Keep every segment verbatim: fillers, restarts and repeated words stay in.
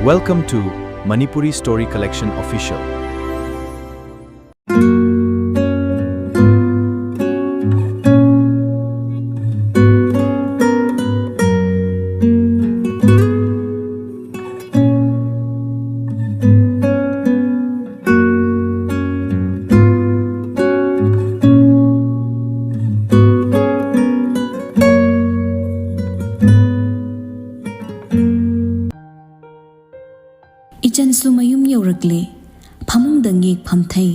Welcome to Manipuri Story Collection Official. ꯏꯆꯟꯁꯨ ꯃꯌꯨꯝ ꯌꯧꯔꯛꯂꯦ꯫ ꯐꯃꯨꯡꯗ ꯉꯦꯛ ꯐꯝꯊꯩ꯫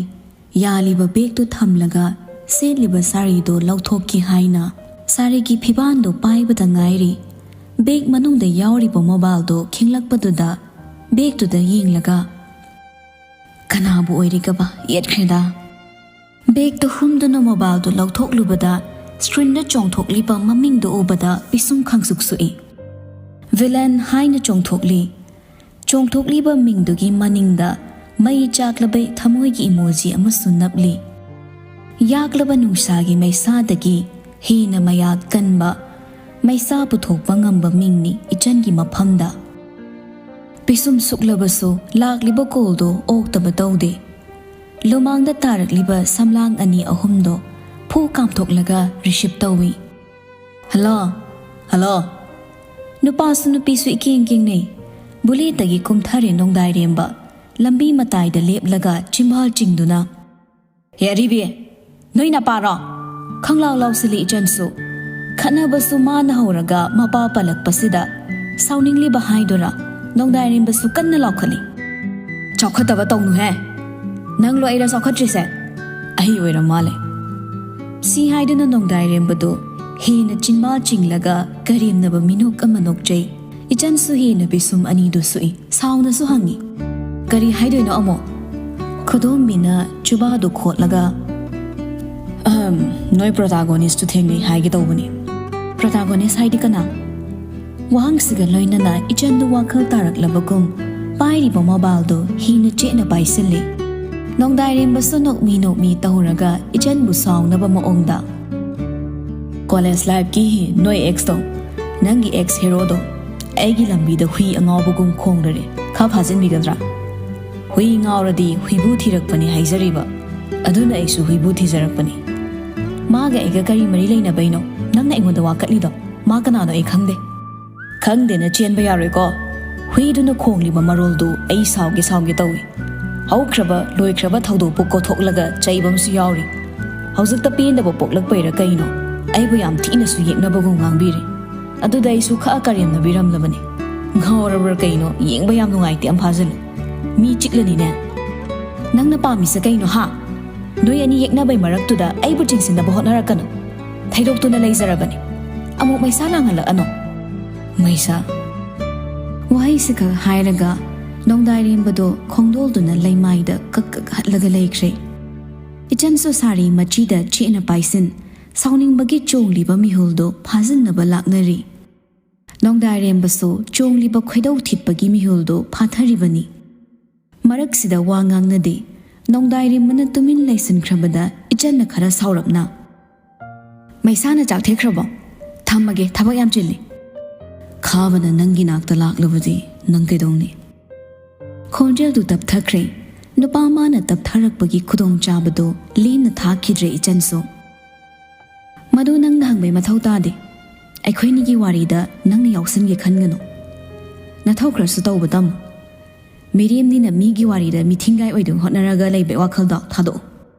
ꯌꯥꯜꯂꯤꯕ ꯕꯦꯒꯇꯨ ꯊꯝꯂꯒ ꯁꯦꯠꯂꯤꯕ ꯁꯥꯔꯤꯗꯣ ꯂꯧꯊꯣꯛꯀꯦ ꯍꯥꯏꯅ ꯁꯥꯔꯤꯒꯤ ꯐꯤꯕꯥꯟꯗꯣ ꯄꯥꯏꯕꯗ ꯉꯥꯏꯔꯤ꯫ ꯕꯦꯒ ꯃꯅꯨꯡꯗ ꯌꯥꯎꯔꯤꯕ ꯃꯣꯕꯥꯏꯜꯗꯣ ꯈꯤꯡꯂꯛꯄꯗꯨꯗ ꯕꯦꯒꯇꯨꯗ ꯌꯦꯡꯂꯒ, "ꯀꯅꯥꯕꯨ ꯑꯣꯏꯔꯤꯒꯕ? ꯌꯦꯠꯈ꯭ꯔꯦꯗ!" ꯕꯦꯒꯇꯨ ꯍꯨꯝꯗꯨꯅ ꯃꯣꯕꯥꯏꯜꯗꯨ ꯂꯧꯊꯣꯛꯂꯨꯕꯗ ꯁ꯭ꯀ꯭ꯔꯤꯟꯗ ꯆꯣꯡꯊꯣꯛꯂꯤꯕ ꯃꯃꯤꯡꯗꯨ ꯎꯕꯗ ꯄꯤꯁꯨꯝ ꯈꯪꯁꯨꯛ ꯁꯨꯛꯏ꯫ "ꯚꯤꯂꯦꯟ" ꯍꯥꯏꯅ ꯆꯣꯡꯊꯣꯛꯂꯤ꯫ ꯆꯣꯡꯊꯣꯛꯂꯤꯕ ꯃꯤꯡꯗꯨꯒꯤ ꯃꯅꯤꯡꯗ ꯃꯩ ꯆꯥꯛꯂꯕ ꯊꯃꯣꯏꯒꯤ ꯏꯃꯣꯖꯤ ꯑꯃꯁꯨ ꯅꯞꯂꯤ꯫ ꯌꯥꯛꯂꯕ ꯅꯨꯡꯁꯥꯒꯤ ꯃꯩꯁꯥꯗꯒꯤ ꯍꯦꯟꯅ ꯃꯌꯥꯛ ꯀꯟꯕ, ꯃꯩꯁꯥ ꯄꯨꯊꯣꯛꯄ ꯉꯝꯕ ꯃꯤꯡꯅꯤ ꯏꯆꯟꯒꯤ ꯃꯐꯝꯗ꯫ ꯄꯤꯁꯨꯝ ꯁꯨꯛꯂꯕꯁꯨ ꯂꯥꯛꯂꯤꯕ ꯀꯣꯜꯗꯣ ꯑꯣꯛꯇꯕ ꯇꯧꯗꯦ꯫ ꯂꯨꯃꯥꯡꯗ ꯇꯥꯔꯛꯂꯤꯕ ꯁꯝꯂꯥꯡ ꯑꯅꯤ ꯑꯍꯨꯝꯗꯣ ꯐꯨ ꯀꯥꯝꯊꯣꯛꯂꯒ ꯔꯤꯁꯤꯞ ꯇꯧꯏ꯫ "Hello, hello!" ꯅꯨꯄꯥꯁꯨ ꯅꯨꯄꯤꯁꯨ ꯏꯀꯦꯡ ꯀꯦꯡꯅꯩ꯫ ꯕꯨꯂꯦꯠꯇꯒꯤ ꯀꯨꯝꯊꯔꯦ ꯅꯣꯡꯗꯥꯏꯔꯦꯝꯕ꯫ ꯂꯝꯕꯤ ꯃꯇꯥꯏꯗ ꯂꯦꯞꯂꯒ ꯆꯤꯝꯕꯥꯜ ꯆꯤꯡꯗꯨꯅ, "ꯍꯦ ꯑꯔꯤꯕꯤ, ꯅꯣꯏ ꯅꯄꯥꯔꯣ?" ꯈꯪꯂꯥꯎ ꯂꯥꯎꯁꯤꯜꯂꯤ ꯏꯆꯟꯁꯨ꯫ ꯈꯠꯅꯕꯁꯨ ꯃꯥꯅ ꯍꯧꯔꯒ ꯃꯄꯥ ꯄꯜꯂꯛꯄꯁꯤꯗ ꯁꯥꯎꯅꯤꯡꯂꯤꯕ ꯍꯥꯏꯗꯣꯏꯔꯥ, ꯅꯣꯡꯗꯥꯏꯔꯦꯝꯕꯁꯨ ꯀꯟꯅ ꯂꯥꯎꯈꯠꯂꯤ꯫ "ꯆꯥꯎꯈꯠꯇꯕ ꯇꯧꯅꯨꯍꯦ! ꯅꯪꯂꯣ ꯑꯩꯔ ꯆꯥꯎꯈꯠꯇ꯭ꯔꯤꯁꯦ? ꯑꯩ ꯑꯣꯏꯔ ꯃꯥꯜꯂꯦ!" ꯁꯤ ꯍꯥꯏꯗꯨꯅ ꯅꯣꯡꯗꯥꯏꯔꯦꯝꯕꯗꯨ ꯍꯦꯟꯅ ꯆꯤꯟꯕꯥ ꯆꯤꯡꯂꯒ ꯀꯔꯦꯝꯅꯕ ꯃꯤꯅꯣꯛ ꯑꯃ ꯅꯣꯛꯆꯩ꯫ ꯏꯆꯟꯁꯨ ꯍꯦꯟꯅ ꯄꯤꯁꯨꯝ ꯑꯅꯤꯗꯨ ꯁꯨꯛꯏ꯫ ꯁꯥꯎꯅꯁꯨ ꯍꯪꯉꯤ, "ꯀꯔꯤ ꯍꯥꯏꯗꯣꯏꯅꯣ ꯑꯃꯨꯛ?" ꯈꯨꯗꯣꯝꯕꯤꯅ ꯆꯨꯕꯥꯗꯨ ꯈꯣꯠꯂꯒ, "ꯑꯍꯝ, ꯅꯣꯏ ꯄ꯭ꯔꯣꯇꯥꯒꯣꯅꯤꯁꯇꯨ ꯊꯦꯡꯅꯩ ꯍꯥꯏꯒꯦ ꯇꯧꯕꯅꯤ꯫" "ꯄ꯭ꯔꯣꯇꯥꯒꯣꯅꯤꯁ ꯍꯥꯏꯗꯤ ꯀꯅꯥ?" ꯋꯥꯍꯪꯁꯤꯒ ꯂꯣꯏꯅꯅ ꯏꯆꯟꯗꯨ ꯋꯥꯈꯜ ꯇꯥꯔꯛꯂꯕꯒꯨꯝ ꯄꯥꯏꯔꯤꯕ ꯃꯣꯕꯥꯏꯜꯗꯨ ꯍꯦꯟꯅ ꯆꯦꯠꯅ ꯄꯥꯏꯁꯤꯜꯂꯤ꯫ ꯅꯣꯡꯗꯥꯏꯔꯦꯝꯕꯁꯨ ꯅꯣꯛꯃꯤ ꯅꯣꯛꯃꯤ ꯇꯧꯔꯒ ꯏꯆꯟꯕꯨ ꯁꯥꯎꯅꯕ ꯃꯑꯣꯡꯗ, "ꯀꯣꯂꯦꯖ ꯂꯥꯏꯐꯀꯤ ꯅꯣꯏ ꯑꯦꯛꯁꯇꯣ, ꯅꯪꯒꯤ ꯑꯦꯛꯁ ꯍꯦꯔꯣꯗꯣ ꯑꯩꯒꯤ ꯂꯝꯕꯤꯗ ꯍꯨꯏ ꯑꯉꯥꯎꯕꯒꯨꯝ ꯈꯣꯡꯂꯔꯦ꯫ ꯈꯔ ꯐꯥꯖꯤꯟꯕꯤꯒꯗ꯭ꯔꯥ? ꯍꯨꯏ ꯉꯥꯎꯔꯗꯤ ꯍꯨꯏꯕꯨ ꯊꯤꯔꯛꯄꯅꯤ ꯍꯥꯏꯖꯔꯤꯕ꯫ ꯑꯗꯨꯅ ꯑꯩꯁꯨ ꯍꯨꯏꯕꯨ ꯊꯤꯖꯔꯛꯄꯅꯤ꯫ ꯃꯥꯒ ꯑꯩꯒ ꯀꯔꯤ ꯃꯔꯤ ꯂꯩꯅꯕꯩꯅꯣ ꯅꯪꯅ ꯑꯩꯉꯣꯟꯗ ꯋꯥꯀꯠꯂꯤꯗꯣ? ꯃꯥ ꯀꯅꯥꯅꯣ ꯑꯩ ꯈꯪꯗꯦ꯫ ꯈꯪꯗꯦꯅ ꯆꯦꯟꯕ ꯌꯥꯔꯣꯏꯀꯣ꯫ ꯍꯨꯏꯗꯨꯅ ꯈꯣꯡꯂꯤꯕ ꯃꯔꯣꯜꯗꯨ ꯑꯩ ꯁꯥꯎꯒꯦ ꯁꯥꯎꯒꯦ ꯇꯧꯏ꯫ ꯍꯧꯈ꯭ꯔꯕ ꯂꯣꯏꯈ꯭ꯔꯕ ꯊꯧꯗꯣꯛꯄꯨ ꯀꯣꯊꯣꯛꯂꯒ ꯆꯩꯕ ꯑꯃꯁꯨ ꯌꯥꯎꯔꯤ꯫ ꯍꯧꯖꯤꯛꯇ ꯄꯦꯟꯗꯕ ꯄꯣꯛꯂꯛꯄꯩꯔ ꯀꯩꯅꯣ, ꯑꯩꯕꯨ ꯌꯥꯝ ꯊꯤꯅꯁꯨ ꯌꯦꯛꯅꯕꯒꯨꯝ ꯉꯥꯡꯕꯤꯔꯤ꯫ ꯑꯗꯨꯗ ꯑꯩꯁꯨ ꯈꯔ ꯀꯔꯦꯝꯅꯕꯤꯔꯝꯂꯕꯅꯤ꯫ ꯉꯥꯎꯔꯕ꯭ꯔꯥ ꯀꯩꯅꯣ, ꯌꯦꯡꯕ ꯌꯥꯝ ꯅꯨꯡꯉꯥꯏꯇꯦ ꯑꯃ ꯐꯥꯖꯤꯜꯂꯨ꯫ ꯃꯤ ꯆꯤꯛꯂꯅꯤꯅꯦ꯫ ꯅꯪꯅ ꯄꯥꯝꯃꯤꯁꯦ ꯀꯩꯅꯣ ꯍꯥ? ꯅꯣꯏ ꯑꯅꯤ ꯌꯦꯛꯅꯕꯩ ꯃꯔꯛꯇꯨꯗ ꯑꯩꯕꯨ ꯆꯤꯡꯁꯤꯟꯅꯕ ꯍꯣꯠꯅꯔꯛꯀꯅꯨ꯫ ꯊꯩꯗꯣꯛꯇꯨꯅ ꯂꯩꯖꯔꯕꯅꯤ꯫ ꯑꯃꯨꯛ ꯃꯩꯁꯥ ꯂꯥꯡꯍꯜꯂꯛꯑꯅꯨ꯫ ꯃꯩꯁꯥ꯫ ꯋꯥꯍꯩꯁꯤꯈꯛ ꯍꯥꯏꯔꯒ ꯅꯣꯡꯗꯥꯏꯔꯦꯝꯕꯗꯣ ꯈꯣꯡꯗꯣꯜꯗꯨꯅ ꯂꯩꯃꯥꯏꯗ ꯀꯛ ꯀꯛ ꯍꯠꯂꯒ ꯂꯩꯈ꯭ꯔꯦ꯫ ꯏꯆꯟꯁꯨ ꯁꯥꯔꯤ ꯃꯆꯤꯗ ꯆꯦꯠꯅ ꯄꯥꯏꯁꯤꯟ, ꯁꯥꯎꯅꯤꯡꯕꯒꯤ ꯆꯣꯡꯂꯤꯕ ꯃꯤꯍꯨꯜꯗꯣ ꯐꯥꯖꯤꯟꯅꯕ ꯂꯥꯛꯅꯔꯤ꯫ ꯅꯣꯡꯗꯥꯏꯔꯦꯝꯕꯁꯨ ꯆꯣꯡꯂꯤꯕ ꯈꯣꯏꯗꯧ ꯊꯤꯠꯄꯒꯤ ꯃꯤꯍꯨꯜꯗꯣ ꯐꯥꯊꯔꯤꯕꯅꯤ꯫ ꯃꯔꯛꯁꯤꯗ ꯋꯥ ꯉꯥꯡꯅꯗꯦ꯫ ꯅꯣꯡꯗꯥꯏꯔꯦꯝꯕꯅ ꯇꯨꯃꯤꯟ ꯂꯩꯁꯤꯟꯈ꯭ꯔꯕꯗ ꯏꯆꯟꯅ ꯈꯔ ꯁꯥꯎꯔꯞꯅ, "ꯃꯩꯁꯥꯅ ꯆꯥꯛ ꯊꯦꯛꯈ꯭ꯔꯕꯣ? ꯊꯝꯃꯒꯦ, ꯊꯕꯛ ꯌꯥꯝ ꯆꯤꯜꯂꯤ꯫" "ꯈꯥꯕꯅ ꯅꯪꯒꯤ ꯅꯥꯛꯇ ꯂꯥꯛꯂꯕꯗꯤ ꯅꯪ ꯀꯩꯗꯧꯅꯤ?" ꯈꯣꯟꯖꯦꯜꯗꯨ ꯇꯞꯊꯈ꯭ꯔꯦ꯫ ꯅꯨꯄꯥ ꯃꯥꯅ ꯇꯞꯊꯔꯛꯄꯒꯤ ꯈꯨꯗꯣꯡꯆꯥꯕꯗꯨ ꯂꯦꯝꯅ ꯊꯥꯈꯤꯗ꯭ꯔꯦ ꯏꯆꯟꯁꯨ꯫ "ꯃꯗꯨ ꯅꯪꯅ ꯍꯪꯕꯩ ꯃꯊꯧ ꯇꯥꯗꯦ꯫ ꯑꯩꯈꯣꯏꯅꯤꯒꯤ ꯋꯥꯔꯤꯗ ꯅꯪꯅ ꯌꯥꯎꯁꯟꯒꯦ ꯈꯟꯒꯅꯨ꯫ ꯅꯊꯧ ꯈꯔꯁꯨ ꯇꯧꯕ ꯇꯝꯃꯨ꯫ ꯃꯤꯔꯦꯝꯅꯤꯅ ꯃꯤꯒꯤ ꯋꯥꯔꯤꯗ ꯃꯤꯊꯤꯡꯒꯥꯏ ꯑꯣꯏꯗꯨꯅ ꯍꯣꯠꯅꯔꯒ ꯂꯩꯕꯩ ꯋꯥꯈꯜꯗꯣ ꯊꯥꯗꯣꯛꯎ꯫"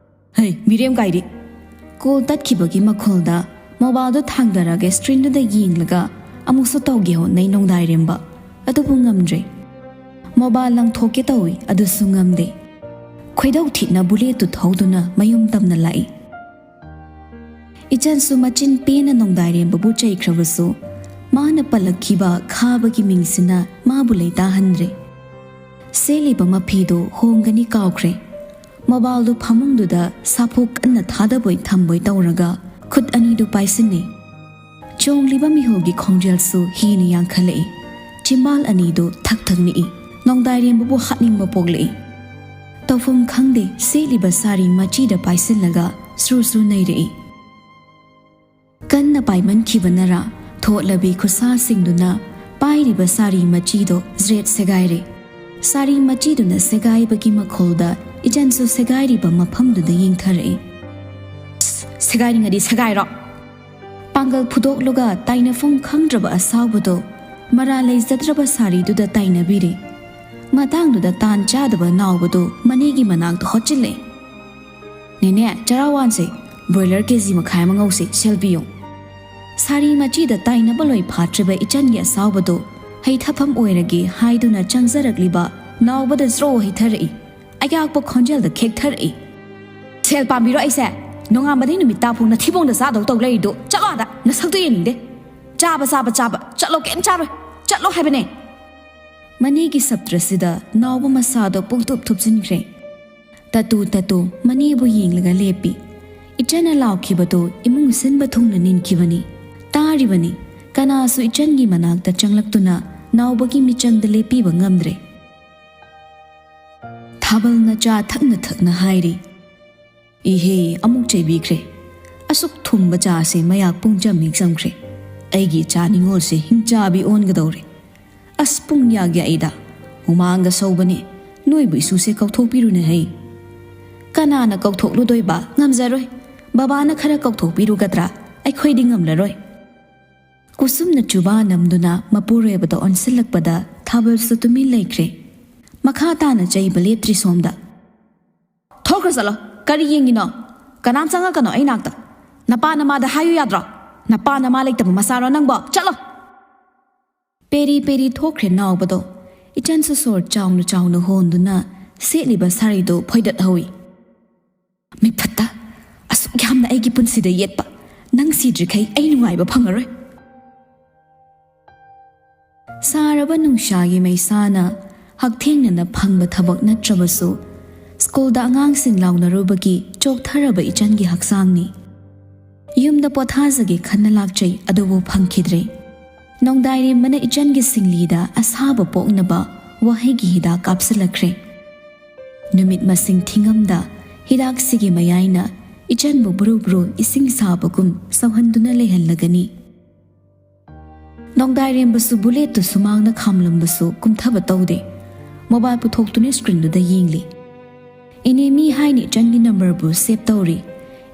"ꯍꯩ, ꯃꯤꯔꯦꯝ ꯀꯥꯏꯗꯤ!" ꯀꯣꯜ ꯇꯠꯈꯤꯕꯒꯤ ꯃꯈꯣꯜꯗ ꯃꯣꯕꯥꯏꯜꯗꯣ ꯊꯥꯡꯗꯔꯒ ꯁ꯭ꯀ꯭ꯔꯤꯟꯗꯨꯗ ꯌꯦꯡꯂꯒ ꯑꯃꯨꯛꯁꯨ ꯇꯧꯒꯦ ꯍꯣꯠꯅꯩ ꯅꯣꯡꯗꯥꯏꯔꯦꯝꯕ꯫ ꯑꯗꯨꯕꯨ ꯉꯝꯗ꯭ꯔꯦ꯫ ꯃꯣꯕꯥꯏꯜ ꯂꯪꯊꯣꯛꯀꯦ ꯇꯧꯏ, ꯑꯗꯨꯁꯨ ꯉꯝꯗꯦ꯫ ꯈꯣꯏꯗꯧ ꯊꯤꯠꯅ ꯕꯨꯂꯦꯠꯇꯨ ꯊꯧꯗꯨꯅ ꯃꯌꯨꯝ ꯇꯝꯅ ꯂꯥꯛꯏ꯫ ꯏꯆꯟꯁꯨ ꯃꯆꯤꯟ ꯄꯦꯟꯅ ꯅꯣꯡꯗꯥꯏꯔꯦꯝꯕꯕꯨ ꯆꯩꯈ꯭ꯔꯕꯁꯨ, ꯃꯥꯅ ꯄꯜꯂꯛꯈꯤꯕ ꯈꯥꯕꯒꯤ ꯃꯤꯡꯁꯤꯅ ꯃꯥꯕꯨ ꯂꯩꯇꯥꯍꯟꯗ꯭ꯔꯦ꯫ ꯁꯦꯠꯂꯤꯕ ꯃꯐꯤꯗꯨ ꯍꯣꯡꯒꯅꯤ ꯀꯥꯎꯈ꯭ꯔꯦ꯫ ꯃꯣꯕꯥꯏꯜꯗꯨ ꯐꯃꯨꯡꯗꯨꯗ ꯁꯥꯐꯨ ꯀꯟꯅ ꯊꯥꯗꯕꯣꯏ ꯊꯝꯕꯣꯏ ꯇꯧꯔꯒ ꯈꯨꯠ ꯑꯅꯤꯗꯨ ꯄꯥꯏꯁꯤꯟꯅꯩ꯫ ꯆꯣꯡꯂꯤꯕ ꯃꯤꯍꯨꯜꯒꯤ ꯈꯣꯡꯖꯦꯜꯁꯨ ꯍꯦꯟꯅ ꯌꯥꯡꯈꯠꯂꯛꯏ꯫ ꯆꯤꯝꯕꯥꯜ ꯑꯅꯤꯗꯨ ꯊꯛ ꯊꯛ ꯅꯤꯛꯏ꯫ ꯅꯣꯡꯗꯥꯏꯔꯦꯝꯕꯕꯨ ꯍꯥꯠꯅꯤꯡꯕ ꯄꯣꯛꯂꯛꯏ꯫ ꯇꯧꯐꯝ ꯈꯪꯗꯦ ꯁꯦꯠꯂꯤꯕ ꯁꯥꯔꯤ ꯃꯆꯤꯗ ꯄꯥꯏꯁꯤꯜꯂꯒ ꯁ꯭ꯔꯨ ꯁ꯭ꯔꯨ ꯅꯩꯔꯛꯏ꯫ ꯀꯟꯅ ꯄꯥꯏꯃꯟꯈꯤꯕꯅꯔꯥ ꯊꯣꯠꯂꯕꯤ ꯈꯨꯠꯁꯥꯁꯤꯡꯗꯨꯅ ꯄꯥꯏꯔꯤꯕ ꯁꯥꯔꯤ ꯃꯆꯤꯗꯣ ꯖ꯭ꯔꯦꯠ ꯁꯦꯒꯥꯏꯔꯦ꯫ ꯁꯥꯔꯤ ꯃꯆꯤꯗꯨꯅ ꯁꯦꯒꯥꯏꯕꯒꯤ ꯃꯈꯣꯜꯗ ꯏꯆꯟꯁꯨ ꯁꯦꯒꯥꯏꯔꯤꯕ ꯃꯐꯝꯗꯨꯗ ꯌꯦꯡꯊꯔꯛꯏ꯫ "ꯁꯦꯒꯥꯏꯅꯤꯡꯉꯗꯤ ꯁꯦꯒꯥꯏꯔꯣ!" ꯄꯥꯡꯒꯜ ꯐꯨꯗꯣꯛꯂꯒ ꯇꯥꯏꯅꯐꯝ ꯈꯪꯗ꯭ꯔꯕ ꯑꯁꯥꯎꯕꯗꯣ ꯃꯔꯥ ꯂꯩꯖꯗ꯭ꯔꯕ ꯁꯥꯔꯤꯗꯨꯗ ꯇꯥꯏꯅꯕꯤꯔꯦ꯫ ꯃꯇꯥꯡꯗꯨꯗ ꯇꯥꯟ ꯆꯥꯗꯕ ꯅꯥꯎꯕꯗꯣ ꯃꯅꯦꯒꯤ ꯃꯅꯥꯛꯇ ꯍꯣꯠꯆꯤꯜꯂꯦ꯫ "ꯅꯦꯅꯦ, ꯆꯔꯥ ꯋꯥꯟꯁꯦ꯫ ꯕ꯭ꯔꯣꯏꯂꯔ ꯀꯦꯖꯤ ꯃꯈꯥꯏ ꯑꯃ ꯉꯧꯁꯦ, ꯁꯦꯜ ꯄꯤꯌꯨ꯫" ꯁꯥꯔꯤ ꯃꯆꯤꯗ ꯇꯥꯏꯅꯕ ꯂꯣꯏ ꯐꯥꯠꯇ꯭ꯔꯤꯕ ꯏꯆꯟꯒꯤ ꯑꯁꯥꯎꯕꯗꯣ ꯍꯩꯊꯐꯝ ꯑꯣꯏꯔꯒꯦ ꯍꯥꯏꯗꯨꯅ ꯆꯪꯖꯔꯛꯂꯤꯕ ꯅꯥꯎꯕꯗ ꯖ꯭ꯔꯣ ꯍꯩꯊꯔꯛꯏ꯫ ꯑꯌꯥꯛꯄ ꯈꯣꯟꯖꯦꯜꯗ ꯈꯦꯛꯊꯔꯛꯏ꯫ "ꯁꯦꯜ ꯄꯥꯝꯕꯤꯔꯣ ꯑꯩꯁꯦ? ꯅꯣꯡꯉꯥꯟꯕꯗꯩ ꯅꯨꯃꯤꯠ ꯇꯥꯐꯧ ꯅꯊꯤꯕꯣꯡꯗ ꯆꯥꯗꯧ ꯇꯧ ꯂꯩꯔꯤꯗꯣ꯫ ꯆꯠꯂꯣ ꯑꯥꯗ, ꯅꯁꯛꯇꯣ ꯌꯦꯡꯅꯤꯡꯗꯦ꯫ ꯆꯥꯕ, ꯆꯥꯕ, ꯆꯥꯕ꯫ ꯆꯠꯂꯣ, ꯀꯩꯝ ꯆꯥꯔꯣꯏ꯫ ꯆꯠꯂꯣ ꯍꯥꯏꯕꯅꯦ꯫" ꯃꯅꯦꯒꯤ ꯁꯞꯇ꯭ꯔꯁꯤꯗ ꯅꯥꯎꯕ ꯃꯁꯥꯗꯣ ꯄꯨꯡꯊꯨꯞ ꯊꯨꯞꯆꯤꯟꯈ꯭ꯔꯦ꯫ ꯇꯇꯨ ꯇꯇꯨ ꯃꯅꯦꯕꯨ ꯌꯦꯡꯂꯒ ꯂꯦꯞꯄꯤ꯫ ꯏꯆꯟꯅ ꯂꯥꯎꯈꯤꯕꯗꯨ ꯏꯃꯨꯡ ꯁꯤꯟꯕ ꯊꯨꯡꯅ ꯅꯤꯟꯈꯤꯕꯅꯤ꯫ ꯇꯥꯔꯤꯕꯅꯤ꯫ ꯀꯅꯥꯁꯨ ꯏꯆꯟꯒꯤ ꯃꯅꯥꯛꯇ ꯆꯪꯂꯛꯇꯨꯅ ꯅꯥꯎꯕꯒꯤ ꯃꯤꯆꯪꯗ ꯂꯦꯞꯄꯤꯕ ꯉꯝꯗ꯭ꯔꯦ꯫ ꯊꯥꯕꯜꯅ ꯆꯥ ꯊꯛꯅ ꯊꯛꯅ ꯍꯥꯏꯔꯤ꯫ "ꯏꯍꯦ, ꯑꯃꯨꯛ ꯆꯩꯕꯤꯈ꯭ꯔꯦ꯫ ꯑꯁꯨꯛ ꯊꯨꯝꯕ ꯆꯥꯁꯦ ꯃꯌꯥꯛ ꯄꯨꯡ ꯆꯝ ꯍꯦꯛ ꯆꯝꯈ꯭ꯔꯦ꯫ ꯑꯩꯒꯤ ꯏꯆꯥ ꯅꯤꯉꯣꯜꯁꯦ ꯍꯤꯡꯆꯥꯕꯤ ꯑꯣꯟꯒꯗꯧꯔꯦ꯫ ꯑꯁ, ꯄꯨꯡ ꯌꯥꯛ ꯌꯥꯛꯏꯗ꯫ ꯍꯨꯃꯥꯡꯒ ꯁꯧꯕꯅꯦ꯫ ꯅꯣꯏꯕꯨ ꯏꯁꯨꯁꯦ ꯀꯧꯊꯣꯛꯄꯤꯔꯨꯅꯦ ꯍꯩ꯫" "ꯀꯅꯥꯅ ꯀꯧꯊꯣꯛꯂꯨꯗꯣꯏꯕ? ꯉꯝꯖꯔꯣꯏ꯫ ꯕꯕꯥꯅ ꯈꯔ ꯀꯧꯊꯣꯛꯄꯤꯔꯨꯒꯗ꯭ꯔꯥ? ꯑꯩꯈꯣꯏꯗꯤ ꯉꯝꯂꯔꯣꯏ꯫" ꯀꯨꯁꯨꯝꯅ ꯆꯨꯕꯥ ꯅꯝꯗꯨꯅ ꯃꯄꯨꯔꯣꯏꯕꯗ ꯑꯣꯟꯁꯤꯜꯂꯛꯄꯗ ꯊꯥꯕꯜꯁꯨ ꯇꯨꯃꯤꯟ ꯂꯩꯈ꯭ꯔꯦ꯫ ꯃꯈꯥ ꯇꯥꯅ ꯆꯩꯕ ꯂꯦꯞꯇ꯭ꯔꯤ ꯁꯣꯝꯗ꯫ "ꯊꯣꯛꯈ꯭ꯔ ꯆꯠꯂꯣ꯫ ꯀꯔꯤ ꯌꯦꯡꯉꯤꯅꯣ? ꯀꯅꯥꯝ ꯆꯪꯉꯛꯀꯅꯣ ꯑꯩ ꯅꯥꯛꯇ꯫ ꯅꯄꯥ ꯅꯃꯥꯗ ꯍꯥꯏꯌꯨ ꯌꯥꯗ꯭ꯔꯣ? ꯅꯄꯥ ꯅꯃꯥ ꯂꯩꯇꯕ ꯃꯆꯥꯔꯣ ꯅꯪꯕꯣ? ꯆꯠꯂꯣ!" ꯄꯦꯔꯤ ꯄꯦꯔꯤ ꯊꯣꯛꯈ꯭ꯔꯦ ꯅꯥꯎꯕꯗꯣ꯫ ꯏꯆꯟꯁꯨ ꯁꯣꯔ ꯆꯥꯎꯅ ꯆꯥꯎꯅ ꯍꯣꯟꯗꯨꯅ ꯁꯦꯠꯂꯤꯕ ꯁꯥꯔꯤꯗꯨ ꯐꯣꯏꯗꯠꯍꯧꯏ꯫ "ꯃꯤꯐꯠꯇ, ꯑꯁꯨꯛ ꯌꯥꯝꯅ ꯑꯩꯒꯤ ꯄꯨꯟꯁꯤꯗ ꯌꯦꯠꯄ, ꯅꯪ ꯁꯤꯗ꯭ꯔꯤꯈꯩ ꯑꯩ ꯅꯨꯡꯉꯥꯏꯕ ꯐꯪꯉꯔꯣꯏ꯫" ꯁꯥꯔꯕ ꯅꯨꯡꯁꯥꯒꯤ ꯃꯩꯁꯥꯅ ꯍꯛꯊꯦꯡꯅꯅ ꯐꯪꯕ ꯊꯕꯛ ꯅꯠꯇ꯭ꯔꯕꯁꯨ, ꯁ꯭ꯀꯨꯜꯗ ꯑꯉꯥꯡꯁꯤꯡ ꯂꯥꯎꯅꯔꯨꯕꯒꯤ ꯆꯣꯛꯊꯔꯕ ꯏꯆꯟꯒꯤ ꯍꯛꯆꯥꯡꯅꯤ꯫ ꯌꯨꯝꯗ ꯄꯣꯊꯥꯖꯒꯦ ꯈꯟꯅ ꯂꯥꯛꯆꯩ, ꯑꯗꯨꯕꯨ ꯐꯪꯈꯤꯗ꯭ꯔꯦ꯫ ꯅꯣꯡꯗꯥꯏꯔꯦꯝꯕꯅ ꯏꯆꯟꯒꯤ ꯁꯤꯡꯂꯤꯗ ꯑꯁꯥꯕ ꯄꯣꯛꯅꯕ ꯋꯥꯍꯩꯒꯤ ꯍꯤꯗꯥꯛ ꯀꯥꯞꯁꯤꯜꯂꯛꯈ꯭ꯔꯦ꯫ ꯅꯨꯃꯤꯠ ꯃꯁꯤꯡ ꯊꯤꯉꯝꯗ ꯍꯤꯗꯥꯛꯁꯤꯒꯤ ꯃꯌꯥꯏꯅ ꯏꯆꯟꯕꯨ ꯕ꯭ꯔꯨ ꯕ꯭ꯔꯨ ꯏꯁꯤꯡ ꯁꯥꯕꯒꯨꯝ ꯁꯧꯍꯟꯗꯨꯅ ꯂꯩꯍꯜꯂꯒꯅꯤ꯫ ꯅꯣꯡꯗꯥꯏꯔꯦꯝꯕꯁꯨ ꯕꯨꯂꯦꯠꯇꯨ ꯁꯨꯃꯥꯡꯗ ꯈꯥꯝꯂꯝꯕꯁꯨ ꯀꯨꯝꯊꯕ ꯇꯧꯗꯦ꯫ ꯃꯣꯕꯥꯏꯜ ꯄꯨꯊꯣꯛꯇꯨꯅ ꯁ꯭ꯀ꯭ꯔꯤꯟꯗꯨꯗ ꯌꯦꯡꯂꯤ꯫ ꯑꯦꯅꯤꯃꯤ ꯍꯥꯏꯅ ꯏꯆꯟꯒꯤ ꯅꯝꯕꯔꯕꯨ ꯁꯦꯚ ꯇꯧꯔꯤ꯫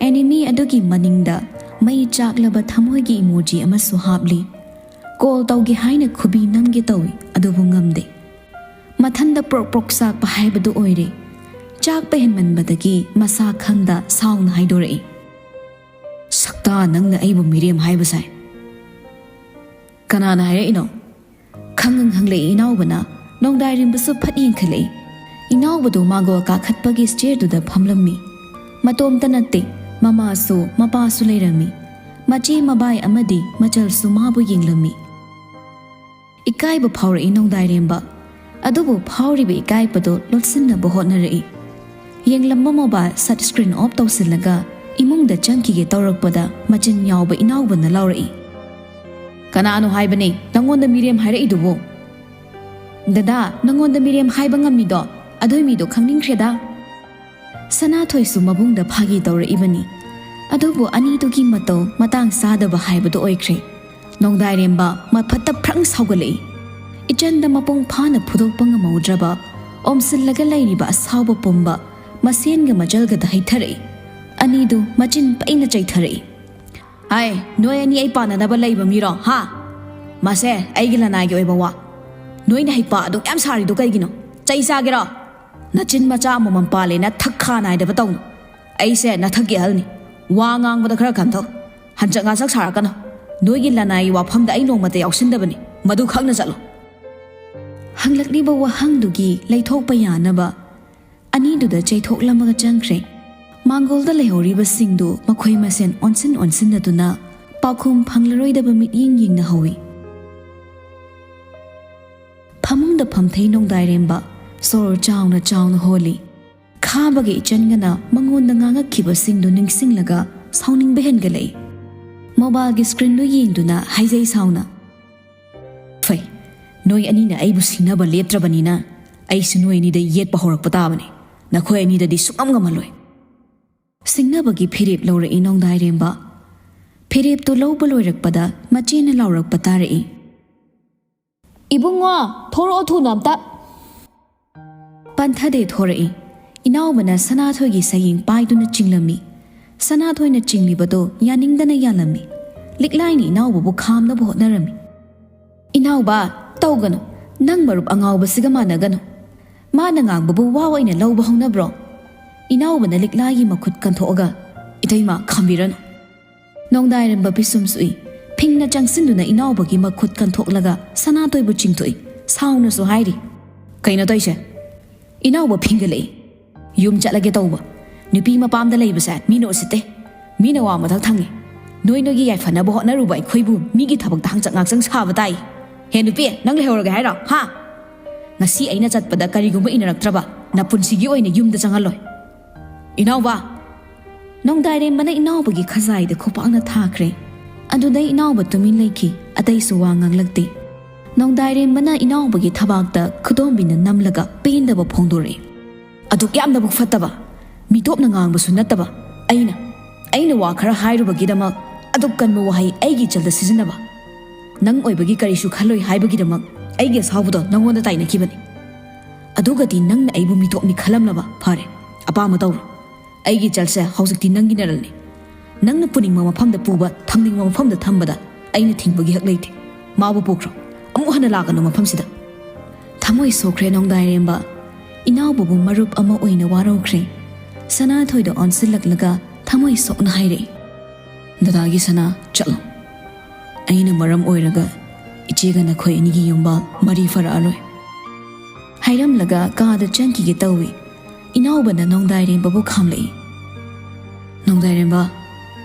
ꯑꯦꯅꯤꯃꯤ ꯑꯗꯨꯒꯤ ꯃꯅꯤꯡꯗ ꯃꯩ ꯆꯥꯛꯂꯕ ꯊꯃꯣꯏꯒꯤ ꯏꯃꯣꯖꯤ ꯑꯃꯁꯨ ꯍꯥꯞꯂꯤ꯫ ꯀꯣꯜ ꯇꯧꯒꯦ ꯍꯥꯏꯅ ꯈꯨꯕꯤ ꯅꯝꯒꯦ ꯇꯧꯏ, ꯑꯗꯨꯕꯨ ꯉꯝꯗꯦ꯫ ꯃꯊꯟꯗ ꯄ꯭ꯔꯣꯛ ꯄ꯭ꯔꯣꯛ ꯆꯥꯛꯄ ꯍꯥꯏꯕꯗꯨ ꯑꯣꯏꯔꯦ꯫ ꯆꯥꯛꯄ ꯍꯦꯟꯃꯟꯕꯗꯒꯤ ꯃꯁꯥ ꯈꯪꯗ ꯁꯥꯎꯅ ꯍꯥꯏꯗꯣꯔꯛꯏ, "ꯁꯛꯇꯥ, ꯅꯪꯅ ꯑꯩꯕꯨ ꯃꯤꯔꯦꯝ ꯍꯥꯏꯕ ꯁꯥꯏ"꯫ "ꯀꯅꯥꯅ ꯍꯥꯏꯔꯛꯏꯅꯣ?" ꯈꯪꯉꯪ ꯍꯪꯂꯛꯏ ꯏꯅꯥꯎꯕꯅ꯫ ꯅꯣꯡꯗꯥꯏꯔꯦꯝꯕꯁꯨ ꯐꯠ ꯌꯦꯡꯈꯠꯂꯛꯏ꯫ ꯏꯅꯥꯎꯕꯗꯨ ꯃꯥꯡꯒꯣꯜ ꯀꯥꯈꯠꯄꯒꯤ ꯁ꯭ꯇꯦꯌꯔꯗꯨꯗ ꯐꯝꯂꯝꯃꯤ꯫ ꯃꯇꯣꯝꯇ ꯅꯠꯇꯦ, ꯃꯃꯥꯁꯨ ꯃꯄꯥꯁꯨ ꯂꯩꯔꯝꯃꯤ꯫ ꯃꯆꯦ ꯃꯕꯥꯏ ꯑꯃꯗꯤ ꯃꯆꯜꯁꯨ ꯃꯥꯕꯨ ꯌꯦꯡꯂꯝꯃꯤ꯫ ꯏꯀꯥꯏꯕ ꯐꯥꯎꯔꯛꯏ ꯅꯣꯡꯗꯥꯏꯔꯦꯝꯕ꯫ ꯑꯗꯨꯕꯨ ꯐꯥꯎꯔꯤꯕ ꯏꯀꯥꯏꯕꯗꯨ ꯂꯣꯠꯁꯤꯟꯅꯕ ꯍꯣꯠꯅꯔꯛꯏ꯫ ꯌꯦꯡꯂꯝꯕ ꯃꯣꯕꯥꯏꯜ ꯁꯠ ꯁ꯭ꯀ꯭ꯔꯤꯟ ꯑꯣꯐ ꯇꯧꯁꯤꯜꯂꯒ ꯏꯃꯨꯡꯗ ꯆꯪꯈꯤꯒꯦ ꯇꯧꯔꯛꯄꯗ ꯃꯆꯤꯟ ꯌꯥꯎꯕ ꯏꯅꯥꯎꯕꯅ ꯂꯥꯎꯔꯛꯏ, "ꯀꯅꯥꯅꯣ ꯍꯥꯏꯕꯅꯦ ꯅꯪꯉꯣꯟꯗ ꯃꯤꯔꯦꯝ ꯍꯥꯏꯔꯛꯏꯗꯨꯕꯨ?" "ꯗꯗꯥ, ꯅꯪꯉꯣꯟꯗ ꯃꯤꯔꯦꯝ ꯍꯥꯏꯕ ꯉꯝꯃꯤꯗꯣ ꯑꯗꯨꯏ ꯃꯤꯗꯣ ꯈꯪꯅꯤꯡꯈ꯭ꯔꯦꯗ"꯫ ꯁꯅꯥꯊꯣꯏꯁꯨ ꯃꯕꯨꯡꯗ ꯐꯥꯒꯤ ꯇꯧꯔꯛꯏꯕꯅꯤ꯫ ꯑꯗꯨꯕꯨ ꯑꯅꯤꯗꯨꯒꯤ ꯃꯇꯧ ꯃꯇꯥꯡ ꯆꯥꯗꯕ ꯍꯥꯏꯕꯗꯨ ꯑꯣꯏꯈ꯭ꯔꯦ꯫ ꯅꯣꯡꯗꯥꯏꯔꯦꯝꯕ ꯃꯐꯠꯇ ꯐ꯭ꯔꯪ ꯁꯥꯎꯒꯠꯂꯛꯏ꯫ ꯏꯆꯟꯗ ꯃꯄꯨꯡ ꯐꯥꯅ ꯐꯨꯗꯣꯛꯄ ꯉꯝꯍꯧꯗ꯭ꯔꯕ ꯑꯣꯝꯁꯤꯜꯂꯒ ꯂꯩꯔꯤꯕ ꯑꯁꯥꯎꯕ ꯄꯨꯝꯕ ꯃꯁꯦꯟꯒ ꯃꯆꯜꯒꯗ ꯍꯩꯊꯔꯛꯏ꯫ ꯑꯅꯤꯗꯨ ꯃꯆꯤꯟ ꯄꯩꯅ ꯆꯩꯊꯔꯛꯏ꯫ "ꯍꯥꯏ, ꯅꯣꯏ ꯑꯅꯤ ꯑꯩ ꯄꯥꯟꯅꯅꯕ ꯂꯩꯕ ꯃꯤꯔꯣ, ꯍꯥ? ꯃꯁꯦ ꯑꯩꯒꯤ ꯂꯅꯥꯏꯒꯤ ꯑꯣꯏꯕ ꯋꯥ꯫ ꯅꯣꯏꯅ ꯍꯩꯄꯥ ꯑꯗꯨꯛ ꯌꯥꯝ ꯁꯥꯔꯤꯗꯣ ꯀꯩꯒꯤꯅꯣ? ꯆꯩ ꯆꯥꯒꯦꯔꯣ? ꯅꯆꯤꯟ ꯃꯆꯥ ꯑꯃꯃꯝ ꯄꯥꯜꯂꯦꯅ ꯊꯛ ꯈꯥ ꯅꯥꯏꯗꯕ ꯇꯧꯅꯨ꯫ ꯑꯩꯁꯦ ꯅꯊꯛꯀꯤ ꯑꯍꯜꯅꯤ꯫ ꯋꯥ ꯉꯥꯡꯕꯗ ꯈꯔ ꯈꯟꯊꯧ꯫ ꯍꯟꯆꯛ ꯉꯥꯆꯛ ꯁꯥꯔꯛꯀꯅꯨ꯫ ꯅꯣꯏꯒꯤ ꯂꯅꯥꯏꯒꯤ ꯋꯥꯐꯝꯗ ꯑꯩ ꯅꯣꯡꯃꯇ ꯌꯥꯎꯁꯤꯟꯗꯕꯅꯤ꯫ ꯃꯗꯨ ꯈꯪꯅ ꯆꯠꯂꯨ"꯫ ꯍꯪꯂꯛꯂꯤꯕ ꯋꯥꯍꯪꯗꯨꯒꯤ ꯂꯩꯊꯣꯛꯄ ꯌꯥꯅꯕ ꯑꯅꯤꯗꯨꯗ ꯆꯩꯊꯣꯛꯂꯝꯃꯒ ꯆꯪꯈ꯭ꯔꯦ꯫ ꯃꯥꯡꯒꯣꯜꯗ ꯂꯩꯍꯧꯔꯤꯕꯁꯤꯡꯗꯨ ꯃꯈꯣꯏ ꯃꯁꯦꯟ ꯑꯣꯟꯁꯤꯟ ꯑꯣꯟꯁꯤꯟꯅꯗꯨꯅ ꯄꯥꯎꯈꯨꯝ ꯐꯪꯂꯔꯣꯏꯗꯕ ꯃꯤꯠꯌꯦꯡ ꯌꯦꯡꯅꯍꯧꯏ꯫ ꯐꯃꯨꯡꯗ ꯐꯝꯊꯩ ꯅꯣꯡꯗꯥꯏꯔꯦꯝꯕ꯫ ꯁꯣꯔ ꯆꯥꯎꯅ ꯆꯥꯎꯅ ꯍꯣꯜꯂꯤ꯫ ꯈꯥꯕꯒꯤ ꯏꯆꯟꯒꯅ ꯃꯉꯣꯟꯗ ꯉꯥꯡꯉꯛꯈꯤꯕꯁꯤꯡꯗꯨ ꯅꯤꯡꯁꯤꯡꯂꯒ ꯁꯥꯎꯅꯤꯡꯕ ꯍꯦꯟꯒꯠꯂꯛꯏ꯫ ꯃꯣꯕꯥꯏꯜꯒꯤ ꯁ꯭ꯀ꯭ꯔꯤꯟꯗꯨ ꯌꯦꯡꯗꯨꯅ ꯍꯥꯏꯖꯩ ꯁꯥꯎꯅ, "ꯐꯩ, ꯅꯣꯏ ꯑꯅꯤꯅ ꯑꯩꯕꯨ ꯁꯤꯡꯅꯕ ꯂꯦꯞꯇ꯭ꯔꯕꯅꯤꯅ ꯑꯩꯁꯨ ꯅꯣꯏ ꯑꯅꯤꯗ ꯌꯦꯠꯄ ꯍꯧꯔꯛꯄ ꯇꯥꯕꯅꯤ꯫ ꯅꯈꯣꯏ ꯑꯅꯤꯗꯗꯤ ꯁꯨꯡꯉꯝ ꯉꯝꯍꯜꯂꯣꯏ"꯫ ꯁꯤꯡꯅꯕꯒꯤ ꯐꯤꯔꯦꯞ ꯂꯧꯔꯛꯏ ꯅꯣꯡꯗꯥꯏꯔꯦꯝꯕ꯫ ꯐꯤꯔꯦꯞꯇꯨ ꯂꯧꯕ ꯂꯣꯏꯔꯛꯄꯗ ꯃꯆꯦꯅ ꯂꯥꯎꯔꯛꯄ ꯇꯥꯔꯛꯏ, "ꯏꯕꯨꯡꯉꯣ, ꯊꯣꯔꯛꯑꯣ ꯊꯨꯅ ꯑꯝꯇ"꯫ ꯄꯟꯊꯗꯦ ꯊꯣꯔꯛꯏ꯫ ꯏꯅꯥꯎꯕꯅ ꯁꯅꯥꯊꯣꯏꯒꯤ ꯁꯌꯦꯡ ꯄꯥꯏꯗꯨꯅ ꯆꯤꯡꯂꯝꯃꯤ꯫ ꯁꯅꯥꯊꯣꯏꯅ ꯆꯤꯡꯂꯤꯕꯗꯣ ꯌꯥꯅꯤꯡꯗꯅ ꯌꯥꯜꯂꯝꯃꯤ꯫ ꯂꯤꯛꯂꯥꯏꯅ ꯏꯅꯥꯎꯕꯕꯨ ꯈꯥꯝꯅꯕ ꯍꯣꯠꯅꯔꯝꯃꯤ꯫ "ꯏꯅꯥꯎꯕ, ꯇꯧꯒꯅꯨ꯫ ꯅꯪ ꯃꯔꯨꯞ ꯑꯉꯥꯎꯕꯁꯤꯒ ꯃꯥꯟꯅꯒꯅꯨ꯫ ꯃꯥꯅ ꯉꯥꯡꯕꯕꯨ ꯋꯥ ꯑꯣꯏꯅ ꯂꯧꯕ ꯍꯧꯅꯕ꯭ꯔꯣ?" ꯏꯅꯥꯎꯕꯅ ꯂꯤꯛꯂꯥꯏꯒꯤ ꯃꯈꯨꯠ ꯀꯟꯊꯣꯛꯑꯒ, "ꯏꯇꯩꯃ, ꯈꯥꯝꯕꯤꯔꯅꯨ꯫" ꯅꯣꯡꯗꯥꯏꯔꯦꯝꯕ ꯄꯤꯁꯨꯝ ꯁꯨꯏ꯫ ꯐꯤꯡꯅ ꯆꯪꯁꯤꯟꯗꯨꯅ ꯏꯅꯥꯎꯕꯒꯤ ꯃꯈꯨꯠ ꯀꯟꯊꯣꯛꯂꯒ ꯁꯅꯥꯊꯣꯏꯕꯨ ꯆꯤꯡꯊꯣꯛꯏ꯫ ꯁꯥꯎꯅꯁꯨ ꯍꯥꯏꯔꯤ, "ꯀꯩꯅꯣ ꯇꯧꯏꯁꯦ? ꯏꯅꯥꯎꯕ ꯐꯤꯡꯒꯠꯂꯛꯏ꯫ ꯌꯨꯝ ꯆꯠꯂꯒꯦ ꯇꯧꯕ꯫ ꯅꯨꯄꯤ ꯃꯄꯥꯝꯗ ꯂꯩꯕꯁꯦ ꯃꯤꯅ ꯎꯁꯤꯠꯇꯦ꯫ ꯃꯤꯅ ꯋꯥ ꯃꯊꯛ ꯊꯪꯉꯤ꯫ ꯅꯣꯏ ꯅꯣꯏꯒꯤ ꯌꯥꯏꯐꯅꯕ ꯍꯣꯠꯅꯔꯨꯕ ꯑꯩꯈꯣꯏꯕꯨ ꯃꯤꯒꯤ ꯊꯕꯛꯇ ꯍꯪꯆꯛ ꯉꯥꯛꯆꯪ ꯁꯥꯕ ꯇꯥꯏ꯫ ꯍꯦ ꯅꯨꯄꯤ, ꯅꯪ ꯂꯩꯍꯧꯔꯒꯦ ꯍꯥꯏꯔꯣ? ꯍꯥ? ꯉꯁꯤ ꯑꯩꯅ ꯆꯠꯄꯗ ꯀꯔꯤꯒꯨꯝꯕ ꯏꯟꯅꯔꯛꯇ꯭ꯔꯕ, ꯅꯄꯨꯟꯁꯤꯒꯤ ꯑꯣꯏꯅ ꯌꯨꯝꯗ ꯆꯪꯍꯜꯂꯣꯏ꯫ ꯏꯅꯥꯎꯕ!" ꯅꯣꯡꯗꯥꯏꯔꯦꯝꯕꯅ ꯏꯅꯥꯎꯕꯒꯤ ꯈꯖꯥꯏꯗ ꯈꯨꯄꯥꯛꯅ ꯊꯥꯈ꯭ꯔꯦ꯫ ꯑꯗꯨꯗꯩ ꯏꯅꯥꯎꯕ ꯇꯨꯃꯤꯟ ꯂꯩꯈꯤ, ꯑꯇꯩꯁꯨ ꯋꯥ ꯉꯥꯡꯂꯛꯇꯦ꯫ ꯅꯣꯡꯗꯥꯏꯔꯦꯝꯕꯅ ꯏꯅꯥꯎꯕꯒꯤ ꯊꯕꯥꯛꯇ ꯈꯨꯗꯣꯝꯕꯤꯅ ꯅꯝꯂꯒ ꯄꯦꯟꯗꯕ ꯐꯣꯡꯗꯣꯔꯛꯏ꯫ "ꯑꯗꯨꯛ ꯌꯥꯝꯅꯕꯨ ꯐꯠꯇꯕ, ꯃꯤꯇꯣꯞꯅ ꯉꯥꯡꯕꯁꯨ ꯅꯠꯇꯕ, ꯑꯩꯅ, ꯑꯩꯅ ꯋꯥ ꯈꯔ ꯍꯥꯏꯔꯨꯕꯒꯤꯗꯃꯛ ꯑꯗꯨꯛ ꯀꯟꯕ ꯋꯥꯍꯩ ꯑꯩꯒꯤ ꯏꯆꯜꯗ ꯁꯤꯖꯤꯟꯅꯕ? ꯅꯪ ꯑꯣꯏꯕꯒꯤ ꯀꯔꯤꯁꯨ ꯈꯜꯂꯣꯏ ꯍꯥꯏꯕꯒꯤꯗꯃꯛ ꯑꯩꯒꯤ ꯑꯁꯥꯎꯕꯗꯣ ꯅꯪꯉꯣꯟꯗ ꯇꯥꯏꯅꯈꯤꯕꯅꯤ꯫ ꯑꯗꯨꯒꯗꯤ ꯅꯪꯅ ꯑꯩꯕꯨ ꯃꯤꯇꯣꯞꯅꯤ ꯈꯜꯂꯝꯂꯕ? ꯐꯔꯦ, ꯑꯄꯥꯝꯕ ꯇꯧꯔꯣ꯫ ꯑꯩꯒꯤ ꯏꯆꯜꯁꯦ ꯍꯧꯖꯤꯛꯇꯤ ꯅꯪꯒꯤ ꯅꯔꯜꯅꯤ꯫ ꯅꯪꯅ ꯄꯨꯅꯤꯡꯕ ꯃꯐꯝꯗ ꯄꯨꯕ, ꯊꯝꯅꯤꯡꯕ ꯃꯐꯝꯗ ꯊꯝꯕꯗ ꯑꯩꯅ ꯊꯤꯡꯕꯒꯤ ꯍꯛ ꯂꯩꯇꯦ꯫ ꯃꯥꯕꯨ ꯄꯨꯈ꯭ꯔꯣ꯫ ꯑꯃꯨꯛ ꯍꯟꯅ ꯂꯥꯛꯀꯅꯨ ꯃꯐꯝꯁꯤꯗ꯫" ꯊꯃꯣꯏ ꯁꯣꯛꯈ꯭ꯔꯦ ꯅꯣꯡꯗꯥꯏꯔꯦꯝꯕ꯫ ꯏꯅꯥꯎꯕꯕꯨ ꯃꯔꯨꯞ ꯑꯃ ꯑꯣꯏꯅ ꯋꯥꯔꯧꯈ꯭ꯔꯦ꯫ ꯁꯅꯥꯊꯣꯏꯗ ꯑꯣꯟꯁꯤꯜꯂꯛꯂꯒ ꯊꯃꯣꯏ ꯁꯣꯛꯅ ꯍꯥꯏꯔꯛꯏ, "ꯗꯗꯥꯒꯤ ꯁꯅꯥ, ꯆꯠꯂꯣ꯫ ꯑꯩꯅ ꯃꯔꯝ ꯑꯣꯏꯔꯒ ꯏꯆꯦꯒ ꯅꯈꯣꯏ ꯑꯅꯤꯒꯤ ꯌꯨꯝꯕꯥꯜ ꯃꯔꯤ ꯐꯔꯛꯑꯔꯣꯏ꯫" ꯍꯥꯏꯔꯝꯂꯒ ꯀꯥꯗ ꯆꯪꯈꯤꯒꯦ ꯇꯧꯏ꯫ ꯏꯅꯥꯎꯕꯅ ꯅꯣꯡꯗꯥꯏꯔꯦꯝꯕꯕꯨ ꯈꯥꯝꯂꯛꯏ꯫ ꯅꯣꯡꯗꯥꯏꯔꯦꯝꯕ꯫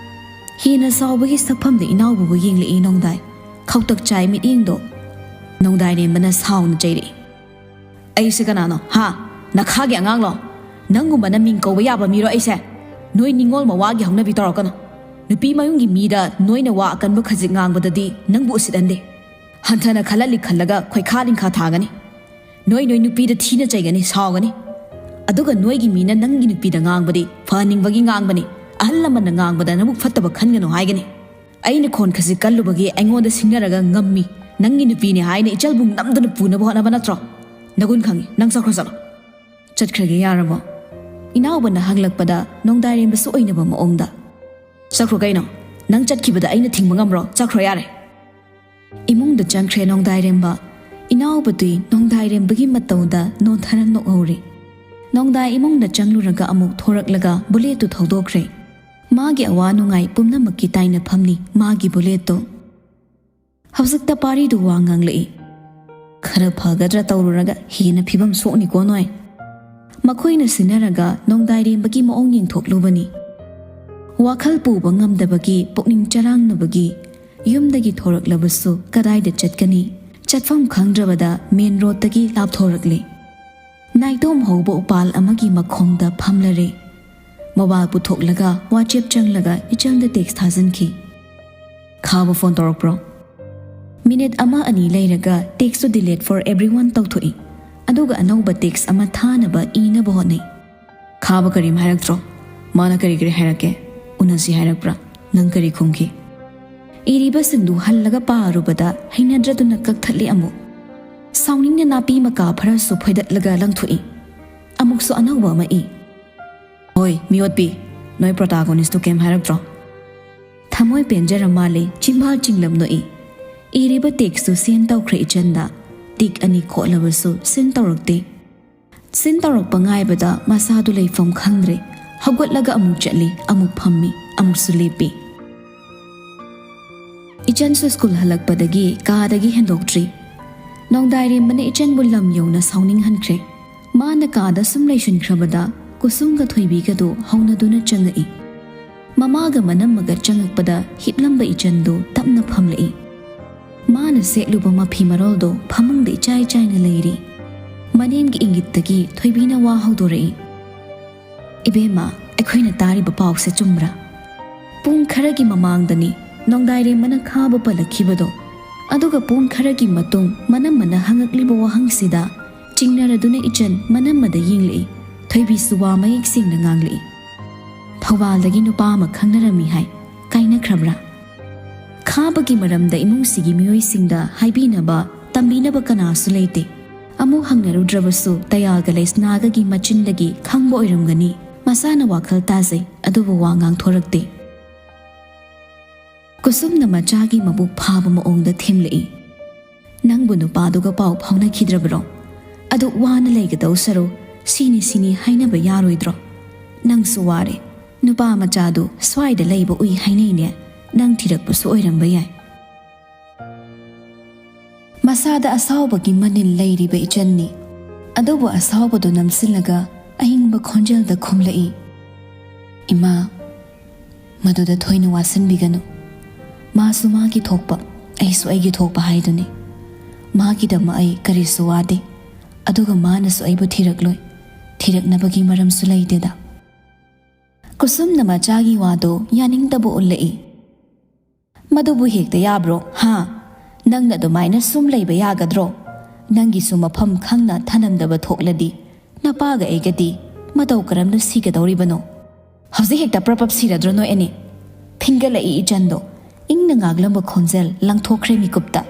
ꯍꯦꯟꯅ ꯁꯥꯎꯕꯒꯤ ꯁꯛꯐꯝꯗ ꯏꯅꯥꯎꯕꯕꯨ ꯌꯦꯡꯂꯛꯏ ꯅꯣꯡꯗꯥꯏ꯫ ꯈꯧꯇꯛ ꯆꯥꯏ ꯃꯤꯠꯌꯦꯡꯗꯣ꯫ ꯅꯣꯡꯗꯥꯏꯔꯦꯝꯕꯅ ꯁꯥꯎꯅ ꯆꯩꯔꯛꯏ꯫ "ꯑꯩꯁꯦ ꯀꯅꯥꯅꯣ? ꯍꯥ? ꯅꯈꯥꯒꯤ ꯑꯉꯥꯡꯂꯣ? ꯅꯪꯒꯨꯝꯕꯅ ꯃꯤꯡ ꯀꯧꯕ ꯌꯥꯕ ꯃꯤꯔꯣ ꯑꯩꯁꯦ? ꯅꯣꯏ ꯅꯤꯡꯉꯣꯜ ꯃꯋꯥꯒꯤ ꯍꯧꯅꯕꯤ ꯇꯧꯔꯛꯀꯅꯨ꯫ ꯅꯨꯄꯤ ꯃꯌꯨꯝꯒꯤ ꯃꯤꯗ ꯅꯣꯏꯅ ꯋꯥ ꯑꯀꯟꯕ ꯈꯖꯤꯛ ꯉꯥꯡꯕꯗꯗꯤ ꯅꯪꯕꯨ ꯎꯁꯤꯠꯍꯟꯗꯦ꯫ ꯍꯟꯊꯅ ꯈꯜꯍꯜꯂꯤ ꯈꯜꯂꯒ ꯈꯣꯏꯈꯥ ꯂꯤꯡꯈꯥ ꯊꯥꯒꯅꯤ꯫ ꯅꯣꯏ ꯅꯣꯏ ꯅꯨꯄꯤꯗ ꯊꯤꯅ ꯆꯩꯒꯅꯤ, ꯁꯥꯎꯒꯅꯤ꯫ ꯑꯗꯨꯒ ꯅꯣꯏꯒꯤ ꯃꯤꯅ ꯅꯪꯒꯤ ꯅꯨꯄꯤꯗ ꯉꯥꯡꯕꯗꯤ ꯐꯍꯟꯅꯤꯡꯕꯒꯤ ꯉꯥꯡꯕꯅꯤ꯫ ꯑꯍꯜ ꯂꯃꯟꯅ ꯉꯥꯡꯕꯗ ꯅꯕꯨꯛ ꯐꯠꯇꯕ ꯈꯟꯒꯅꯨ ꯍꯥꯏꯒꯅꯤ꯫ ꯑꯩꯅ ꯈꯣꯟ ꯈꯖꯤꯛ ꯀꯜꯂꯨꯕꯒꯤ ꯑꯩꯉꯣꯟꯗ ꯁꯤꯡꯅꯔꯒ ꯉꯝꯃꯤ꯫ ꯅꯪꯒꯤ ꯅꯨꯄꯤꯅꯤ ꯍꯥꯏꯅ ꯏꯆꯜꯕꯨ ꯅꯝꯗꯨꯅ ꯄꯨꯅꯕ ꯍꯣꯠꯅꯕ ꯅꯠꯇ꯭ꯔꯣ? ꯅꯒꯨꯟ ꯈꯪꯉꯤ꯫ ꯅꯪ ꯆꯠꯈ꯭ꯔꯣ, ꯆꯠꯂꯣ꯫" "ꯆꯠꯈ꯭ꯔꯒꯦ ꯌꯥꯔꯕꯣ?" ꯏꯅꯥꯎꯕꯅ ꯍꯪꯂꯛꯄꯗ ꯅꯣꯡꯗꯥꯏꯔꯦꯝꯕꯁꯨ ꯑꯣꯏꯅꯕ ꯃꯑꯣꯡꯗ, "ꯆꯠꯈ꯭ꯔꯣ ꯀꯩꯅꯣ, ꯅꯪ ꯆꯠꯈꯤꯕꯗ ꯑꯩꯅ ꯊꯤꯡꯕ ꯉꯝꯕ꯭ꯔꯣ? ꯆꯠꯈ꯭ꯔꯣ ꯌꯥꯔꯦ!" ꯏꯃꯨꯡꯗ ꯆꯪꯈ꯭ꯔꯦ ꯅꯣꯡꯗꯥꯏꯔꯦꯝꯕ꯫ ꯏꯅꯥꯎꯕꯗꯤ ꯅꯣꯡꯗꯥꯏꯔꯦꯝꯕꯒꯤ ꯃꯇꯧꯗ ꯅꯣꯟꯊꯔ ꯅꯣꯛꯍꯧꯔꯤ꯫ ꯅꯣꯡꯗꯥꯏ ꯏꯃꯨꯡꯗ ꯆꯪꯂꯨꯔꯒ ꯑꯃꯨꯛ ꯊꯣꯔꯛꯂꯒ ꯕꯨꯂꯦꯠꯇꯨ ꯊꯧꯗꯣꯛꯈ꯭ꯔꯦ꯫ ꯃꯥꯒꯤ ꯑꯋꯥ ꯅꯨꯡꯉꯥꯏ ꯄꯨꯝꯅꯃꯛꯀꯤ ꯇꯥꯏꯅꯐꯝꯅꯤ ꯃꯥꯒꯤ ꯕꯨꯂꯦꯠꯇꯨ꯫ ꯍꯧꯖꯤꯛꯇ ꯄꯥꯔꯤꯗꯨ ꯋꯥ ꯉꯥꯡꯂꯛꯏ꯫ "ꯈꯔ ꯐꯒꯗ꯭ꯔꯥ ꯇꯧꯔꯨꯔꯒ ꯍꯦꯟꯅ ꯐꯤꯕꯝ ꯁꯣꯛꯅꯤꯀꯣ ꯅꯣꯏ꯫" ꯃꯈꯣꯏꯅ ꯁꯤꯟꯅꯔꯒ ꯅꯣꯡꯗꯥꯏꯔꯦꯝꯕꯒꯤ ꯃꯑꯣꯡ ꯌꯦꯡꯊꯣꯛꯂꯨꯕꯅꯤ꯫ ꯋꯥꯈꯜ ꯄꯨꯕ ꯉꯝꯗꯕꯒꯤ, ꯄꯨꯛꯅꯤꯡ ꯆꯔꯥꯡꯅꯕꯒꯤ ꯌꯨꯝꯗꯒꯤ ꯊꯣꯔꯛꯂꯕꯁꯨ ꯀꯗꯥꯏꯗ ꯆꯠꯀꯅꯤ? ꯆꯠꯐꯝ ꯈꯪꯗ꯭ꯔꯕꯗ ꯃꯦꯟ ꯔꯣꯗꯇꯒꯤ ꯂꯥꯞꯊꯣꯔꯛꯂꯦ꯫ ꯅꯥꯏꯇꯣꯝ ꯍꯧꯕ ꯎꯄꯥꯜ ꯑꯃꯒꯤ ꯃꯈꯣꯡꯗ ꯐꯝꯂꯔꯦ꯫ ꯃꯣꯕꯥꯏꯜ ꯄꯨꯊꯣꯛꯂꯒ WhatsApp ꯆꯪꯂꯒ ꯏꯆꯜꯗ ꯇꯦꯛꯁ ꯊꯥꯖꯤꯟꯈꯤ꯫ "ꯈꯥꯕ ꯐꯣꯟ ꯇꯧꯔꯛꯄ꯭ꯔꯣ?" ꯃꯤꯅꯤꯠ ꯑꯃ ꯑꯅꯤ ꯂꯩꯔꯒ ꯇꯦꯛꯁꯇꯨ delete for everyone ꯇꯧꯊꯣꯛꯏ꯫ ꯑꯗꯨꯒ ꯑꯅꯧꯕ ꯇꯦꯛꯁ ꯑꯃ ꯊꯥꯅꯕ ꯏꯅꯕ ꯍꯣꯠꯅꯩ꯫ "ꯈꯥꯕ ꯀꯔꯤꯝ ꯍꯥꯏꯔꯛꯇ꯭ꯔꯣ? ꯃꯥꯅ ꯀꯔꯤ ꯀꯔꯤ ꯍꯥꯏꯔꯛꯀꯦ? ꯎꯅꯁꯤ ꯍꯥꯏꯔꯛꯄ꯭ꯔꯥ? ꯅꯪ ꯀꯔꯤ ꯈꯨꯝꯈꯤ?" ꯏꯔꯤꯕꯁꯤꯡꯗꯨ ꯍꯜꯂꯒ ꯄꯥꯔꯨꯕꯗ ꯍꯩꯅꯗ꯭ꯔꯗꯨꯅ ꯀꯛꯊꯠꯂꯦ ꯑꯃꯨꯛ꯫ ꯁꯥꯎꯅꯤꯡꯅ ꯅꯥꯄꯤ ꯃꯀꯥ ꯐꯔꯁꯨ ꯐꯣꯏꯗꯠꯂꯒ ꯂꯪꯊꯣꯛꯏ꯫ ꯑꯃꯨꯛꯁꯨ ꯑꯅꯧꯕ ꯑꯃ ꯏ꯫ "ꯍꯣꯏ, ꯃꯤꯑꯣꯠꯄꯤ, ꯅꯣꯏ protagonistꯇꯨ ꯀꯩꯝ ꯍꯥꯏꯔꯛꯇ꯭ꯔꯣ?" ꯊꯃꯣꯏ ꯄꯦꯟꯖꯔ ꯃꯥꯜꯂꯦ, ꯆꯤꯝꯕꯥꯜ ꯆꯤꯡꯂꯞ ꯅꯣꯛꯏ꯫ ꯏꯔꯤꯕ ꯇꯦꯛꯁꯇꯨ ꯁꯦꯟ ꯇꯧꯈ꯭ꯔꯦ ꯏꯆꯟꯗ꯫ ꯇꯤꯛ ꯑꯅꯤ ꯈꯣꯠꯂꯕꯁꯨ ꯁꯦꯟ ꯇꯧꯔꯛꯇꯦ꯫ ꯁꯦꯟ ꯇꯧꯔꯛꯄ ꯉꯥꯏꯕꯗ ꯃꯁꯥꯗꯨ ꯂꯩꯐꯝ ꯈꯪꯗ꯭ꯔꯦ꯫ ꯍꯧꯒꯠꯂꯒ ꯑꯃꯨꯛ ꯆꯠꯂꯤ, ꯑꯃꯨꯛ ꯐꯝꯃꯤ, ꯑꯃꯨꯛꯁꯨ ꯂꯦꯞꯄꯤ꯫ ꯏꯆꯟꯁꯨ ꯁ꯭ꯀꯨꯜ ꯍꯜꯂꯛꯄꯗꯒꯤ ꯀꯥꯗꯒꯤ ꯍꯦꯟꯗꯣꯛꯇ꯭ꯔꯤ꯫ ꯅꯣꯡꯗꯥꯏꯔꯦꯝꯕꯅ ꯏꯆꯟꯕꯨ ꯂꯝ ꯌꯧꯅ ꯁꯥꯎꯅꯤꯡꯍꯟꯈ꯭ꯔꯦ꯫ ꯃꯥꯅ ꯀꯥꯗ ꯁꯨꯝ ꯂꯩꯁꯤꯟꯈ꯭ꯔꯕꯗ ꯀꯨꯁꯨꯝꯒ ꯊꯣꯏꯕꯤꯒꯗꯨ ꯍꯧꯅꯗꯨꯅ ꯆꯪꯉꯛꯏ꯫ ꯃꯃꯥꯒ ꯃꯅꯝꯃꯒ ꯆꯪꯉꯛꯄꯗ ꯍꯤꯞꯂꯝꯕ ꯏꯆꯟꯗꯨ ꯇꯞꯅ ꯐꯝꯂꯛꯏ꯫ ꯃꯥꯅ ꯁꯦꯠꯂꯨꯕ ꯃꯐꯤ ꯃꯔꯣꯜꯗꯣ ꯐꯃꯨꯡꯗ ꯏꯆꯥꯏ ꯆꯥꯏꯅ ꯂꯩꯔꯤ꯫ ꯃꯅꯦꯝꯒꯤ ꯏꯪꯒꯤꯠꯇꯒꯤ ꯊꯣꯏꯕꯤꯅ ꯋꯥ ꯍꯧꯗꯣꯔꯛꯏ꯫ "ꯏꯕꯦꯝꯃ, ꯑꯩꯈꯣꯏꯅ ꯇꯥꯔꯤꯕ ꯄꯥꯎꯁꯦ ꯆꯨꯝꯕ꯭ꯔꯥ? ꯄꯨꯡ ꯈꯔꯒꯤ ꯃꯃꯥꯡꯗꯅꯤ ꯅꯣꯡꯗꯥꯏꯔꯦꯝꯕꯅ ꯈꯥꯕ ꯄꯜꯂꯛꯈꯤꯕꯗꯣ꯫ ꯑꯗꯨꯒ ꯄꯨꯡ ꯈꯔꯒꯤ ꯃꯇꯨꯡ ꯃꯅꯝꯃꯅ ꯍꯪꯉꯛꯂꯤꯕ ꯋꯥꯍꯪꯁꯤꯗ ꯆꯤꯡꯅꯔꯗꯨꯅ ꯏꯆꯟ ꯃꯅꯝꯃꯗ ꯌꯦꯡꯂꯛꯏ꯫ ꯊꯣꯏꯕꯤꯁꯨ ꯋꯥ ꯃꯌꯦꯛ ꯁꯦꯡꯅ ꯉꯥꯡꯂꯛꯏ꯫ ꯊꯧꯕꯥꯜꯗꯒꯤ ꯅꯨꯄꯥ ꯑꯃ ꯈꯪꯅꯔꯝꯃꯤ ꯍꯥꯏ, ꯀꯥꯏꯅꯈ꯭ꯔꯕ꯭ꯔꯥ? ꯈꯥꯕꯒꯤ ꯃꯔꯝꯗ ꯏꯃꯨꯡꯁꯤꯒꯤ ꯃꯤꯑꯣꯏꯁꯤꯡꯗ ꯍꯥꯏꯕꯤꯅꯕ, ꯇꯝꯕꯤꯅꯕ ꯀꯅꯥꯁꯨ ꯂꯩꯇꯦ꯫ ꯑꯃꯨꯛ ꯍꯪꯅꯔꯨꯗ꯭ꯔꯕꯁꯨ ꯇꯌꯥꯜꯒ ꯂꯩꯁꯅꯥꯒꯒꯤ ꯃꯆꯤꯟꯗꯒꯤ ꯈꯪꯕ ꯑꯣꯏꯔꯝꯒꯅꯤ꯫ ꯃꯆꯥꯅ ꯋꯥꯈꯜ ꯇꯥꯖꯩ, ꯑꯗꯨꯕꯨ ꯋꯥ ꯉꯥꯡꯊꯣꯔꯛꯇꯦ꯫ ꯀꯨꯁꯨꯝꯅ ꯃꯆꯥꯒꯤ ꯃꯕꯨꯛ ꯐꯥꯕ ꯃꯑꯣꯡꯗ ꯊꯦꯝꯂꯛꯏ꯫ "ꯅꯪꯕꯨ ꯅꯨꯄꯥꯗꯨꯒ ꯄꯥꯎ ꯐꯥꯎꯅꯈꯤꯗ꯭ꯔꯕꯔꯣ? ꯑꯗꯨꯛ ꯋꯥꯅ ꯂꯩꯒꯗꯧ ꯁꯔꯨꯛ ꯁꯤꯅꯤ ꯁꯤꯅꯤ ꯍꯥꯏꯅꯕ ꯌꯥꯔꯣꯏꯗ꯭ꯔꯣ? ꯅꯪꯁꯨ ꯋꯥꯔꯦ꯫ ꯅꯨꯄꯥ ꯃꯆꯥꯗꯨ ꯁ꯭ꯋꯥꯏꯗ ꯂꯩꯕ ꯎꯏ ꯍꯥꯏꯅꯩꯅꯦ꯫ ꯅꯪ ꯊꯤꯔꯛꯄꯁꯨ ꯑꯣꯏꯔꯝꯕ ꯌꯥꯏ꯫" ꯃꯁꯥꯗ ꯑꯁꯥꯎꯕꯒꯤ ꯃꯅꯤꯜ ꯂꯩꯔꯤꯕ ꯏꯆꯟꯅꯤ꯫ ꯑꯗꯨꯕꯨ ꯑꯁꯥꯎꯕꯗꯨ ꯅꯝꯁꯤꯜꯂꯒ ꯑꯏꯪꯕ ꯈꯣꯟꯖꯦꯜꯗ ꯈꯨꯝꯂꯛꯏ, "ꯏꯃꯥ, ꯃꯗꯨꯗ ꯊꯣꯏꯅ ꯋꯥꯁꯤꯟꯕꯤꯒꯅꯨ꯫ ꯃꯥꯁꯨ ꯃꯥꯒꯤ ꯊꯣꯛꯄ, ꯑꯩꯁꯨ ꯑꯩꯒꯤ ꯊꯣꯛꯄ ꯍꯥꯏꯗꯨꯅꯤ꯫ ꯃꯥꯒꯤꯗꯃꯛ ꯑꯩ ꯀꯔꯤꯁꯨ ꯋꯥꯗꯦ꯫ ꯑꯗꯨꯒ ꯃꯥꯅꯁꯨ ꯑꯩꯕꯨ ꯊꯤꯔꯛꯂꯣꯏ꯫ ꯊꯤꯔꯛꯅꯕꯒꯤ ꯃꯔꯝꯁꯨ ꯂꯩꯇꯦꯗ꯫" ꯀꯨꯁꯨꯝꯅ ꯃꯆꯥꯒꯤ ꯋꯥꯗꯨ ꯌꯥꯅꯤꯡꯗꯕ ꯎꯠꯂꯛꯏ꯫ "ꯃꯗꯨꯕꯨ ꯍꯦꯛꯇ ꯌꯥꯕ꯭ꯔꯣ, ꯍꯥ? ꯅꯪꯅ ꯑꯗꯨꯃꯥꯏꯅ ꯁꯨꯝ ꯂꯩꯕ ꯌꯥꯒꯗ꯭ꯔꯣ? ꯅꯪꯒꯤꯁꯨ ꯃꯐꯝ ꯈꯪꯅ ꯊꯅꯝꯗꯕ ꯊꯣꯛꯂꯗꯤ ꯅꯄꯥꯒ ꯑꯩꯒꯗꯤ ꯃꯇꯧ ꯀꯔꯝꯅ ꯁꯤꯒꯗꯧꯔꯤꯕꯅꯣ? ꯍꯧꯖꯤꯛ ꯍꯦꯛꯇ ꯄ꯭ꯔꯞ ꯄ꯭ꯔꯞ ꯁꯤꯔꯗ꯭ꯔꯣ ꯅꯣꯏ ꯑꯅꯤ?" ꯐꯤꯡꯒꯠꯂꯛꯏ ꯏꯆꯟꯗꯣ ꯏꯪꯅ ꯉꯥꯡꯂꯝꯕ ꯈꯣꯟꯖꯦꯜ ꯂꯪꯊꯣꯛꯈ꯭ꯔꯦ ꯃꯤꯀꯨꯞꯇ꯫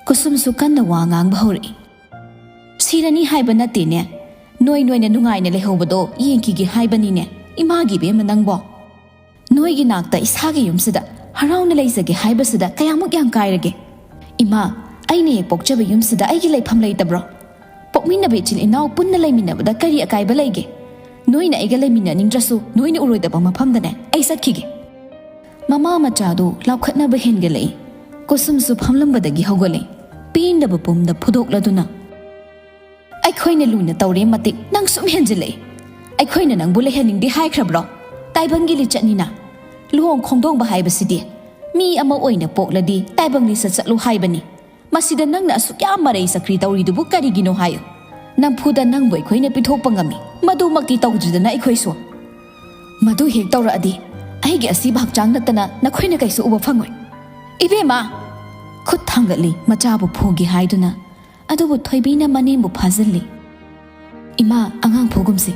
ꯀꯨꯁꯨꯝꯁꯨ ꯀꯟꯅ ꯋꯥ ꯉꯥꯡꯕ ꯍꯧꯔꯛꯏ꯫ "ꯁꯤꯔꯅꯤ ꯍꯥꯏꯕ ꯅꯠꯇꯦꯅꯦ꯫ ꯅꯣꯏ ꯅꯣꯏꯅ ꯅꯨꯡꯉꯥꯏꯅ ꯂꯩꯍꯧꯕꯗꯣ ꯌꯦꯡꯈꯤꯒꯦ ꯍꯥꯏꯕꯅꯤꯅꯦ꯫ ꯏꯃꯥꯒꯤ ꯏꯕꯦꯝꯃ ꯅꯪꯕꯣ꯫ ꯅꯣꯏꯒꯤ ꯅꯥꯛꯇ ꯏꯁꯥꯒꯤ ꯌꯨꯝꯁꯤꯗ ꯍꯔꯥꯎꯅ ꯂꯩꯖꯒꯦ ꯍꯥꯏꯕꯁꯤꯗ ꯀꯌꯥꯃꯨꯛ ꯌꯥꯝ ꯀꯥꯏꯔꯒꯦ? ꯏꯃꯥ, ꯑꯩꯅ ꯍꯦꯛ ꯄꯣꯛꯆꯕ ꯌꯨꯝꯁꯤꯗ ꯑꯩꯒꯤ ꯂꯩꯐꯝ ꯂꯩꯇꯕ꯭ꯔꯣ? ꯄꯣꯛꯃꯤꯟꯅꯕ ꯏꯆꯤꯜ ꯏꯅꯥꯎ ꯄꯨꯟꯅ ꯂꯩꯃꯤꯟꯅꯕꯗ ꯀꯔꯤ ꯑꯀꯥꯏꯕ ꯂꯩꯒꯦ? ꯅꯣꯏꯅ ꯑꯩꯒ ꯂꯩꯃꯤꯟꯅꯅꯤꯡꯗ꯭ꯔꯁꯨ ꯅꯣꯏꯅ ꯎꯔꯣꯏꯗꯕ ꯃꯐꯝꯗꯅꯦ ꯑꯩ ꯆꯠꯈꯤꯒꯦ꯫" ꯃꯃꯥ ꯃꯆꯥꯗꯨ ꯂꯥꯎꯈꯠꯅꯕ ꯍꯦꯟꯒꯠꯂꯛꯏ꯫ ꯀꯨꯁꯨꯝꯁꯨ ꯐꯝꯂꯝꯕꯗꯒꯤ ꯍꯧꯒꯠꯂꯛꯏ꯫ ꯄꯦꯟꯗꯕ ꯄꯨꯝꯗ ꯐꯨꯗꯣꯛꯂꯗꯨꯅ, "ꯑꯩꯈꯣꯏꯅ ꯂꯨꯅ ꯇꯧꯔꯦ ꯃꯇꯤꯛ ꯅꯪ ꯁꯨꯝ ꯍꯦꯟꯖꯤꯜꯂꯛꯏ꯫ ꯑꯩꯈꯣꯏꯅ ꯅꯪꯕꯨ ꯂꯩꯍꯟꯅꯤꯡꯗꯦ ꯍꯥꯏꯈ꯭ꯔꯕ꯭ꯔꯣ? ꯇꯥꯏꯕꯪꯒꯤ ꯂꯤꯆꯠꯅꯤꯅ꯫ ꯂꯨꯍꯣꯡ ꯈꯣꯡꯗꯣꯡꯕ ꯍꯥꯏꯕꯁꯤꯗꯤ ꯃꯤ ꯑꯃ ꯑꯣꯏꯅ ꯄꯣꯛꯂꯗꯤ ꯇꯥꯏꯕꯪ ꯂꯤꯆꯠ ꯆꯠꯂꯨ ꯍꯥꯏꯕꯅꯤ꯫ ꯃꯁꯤꯗ ꯅꯪꯅ ꯑꯁꯨꯛ ꯌꯥꯝ ꯃꯔꯩ ꯆꯀ꯭ꯔꯤ ꯇꯧꯔꯤꯗꯨꯕꯨ ꯀꯔꯤꯒꯤꯅꯣ ꯍꯥꯏꯌꯨ꯫ ꯅꯝꯐꯨꯗ ꯅꯪꯕꯨ ꯑꯩꯈꯣꯏꯅ ꯄꯤꯊꯣꯛꯄ ꯉꯝꯃꯤ꯫ ꯃꯗꯨꯃꯛꯇꯤ ꯇꯧꯗ꯭ꯔꯤꯗꯅ ꯑꯩꯈꯣꯏꯁꯨ꯫ ꯃꯗꯨ ꯍꯦꯛ ꯇꯧꯔꯛꯑꯗꯤ ꯑꯩꯒꯤ ꯑꯁꯤꯕ ꯍꯛꯆꯥꯡ ꯅꯠꯇꯅ ꯅꯈꯣꯏꯅ ꯀꯩꯁꯨ ꯎꯕ ꯐꯪꯉꯣꯏ꯫ ꯏꯕꯦꯝꯃ!" ꯈꯨꯠ ꯊꯥꯡꯒꯠꯂꯤ ꯃꯆꯥꯕꯨ ꯐꯨꯒꯦ ꯍꯥꯏꯗꯨꯅ꯫ ꯑꯗꯨꯕꯨ ꯊꯣꯏꯕꯤꯅ ꯃꯅꯦꯝꯕꯨ ꯐꯥꯖꯤꯜꯂꯤ꯫ "ꯏꯃꯥ, ꯑꯉꯥꯡ ꯐꯨꯒꯨꯝꯁꯤ꯫"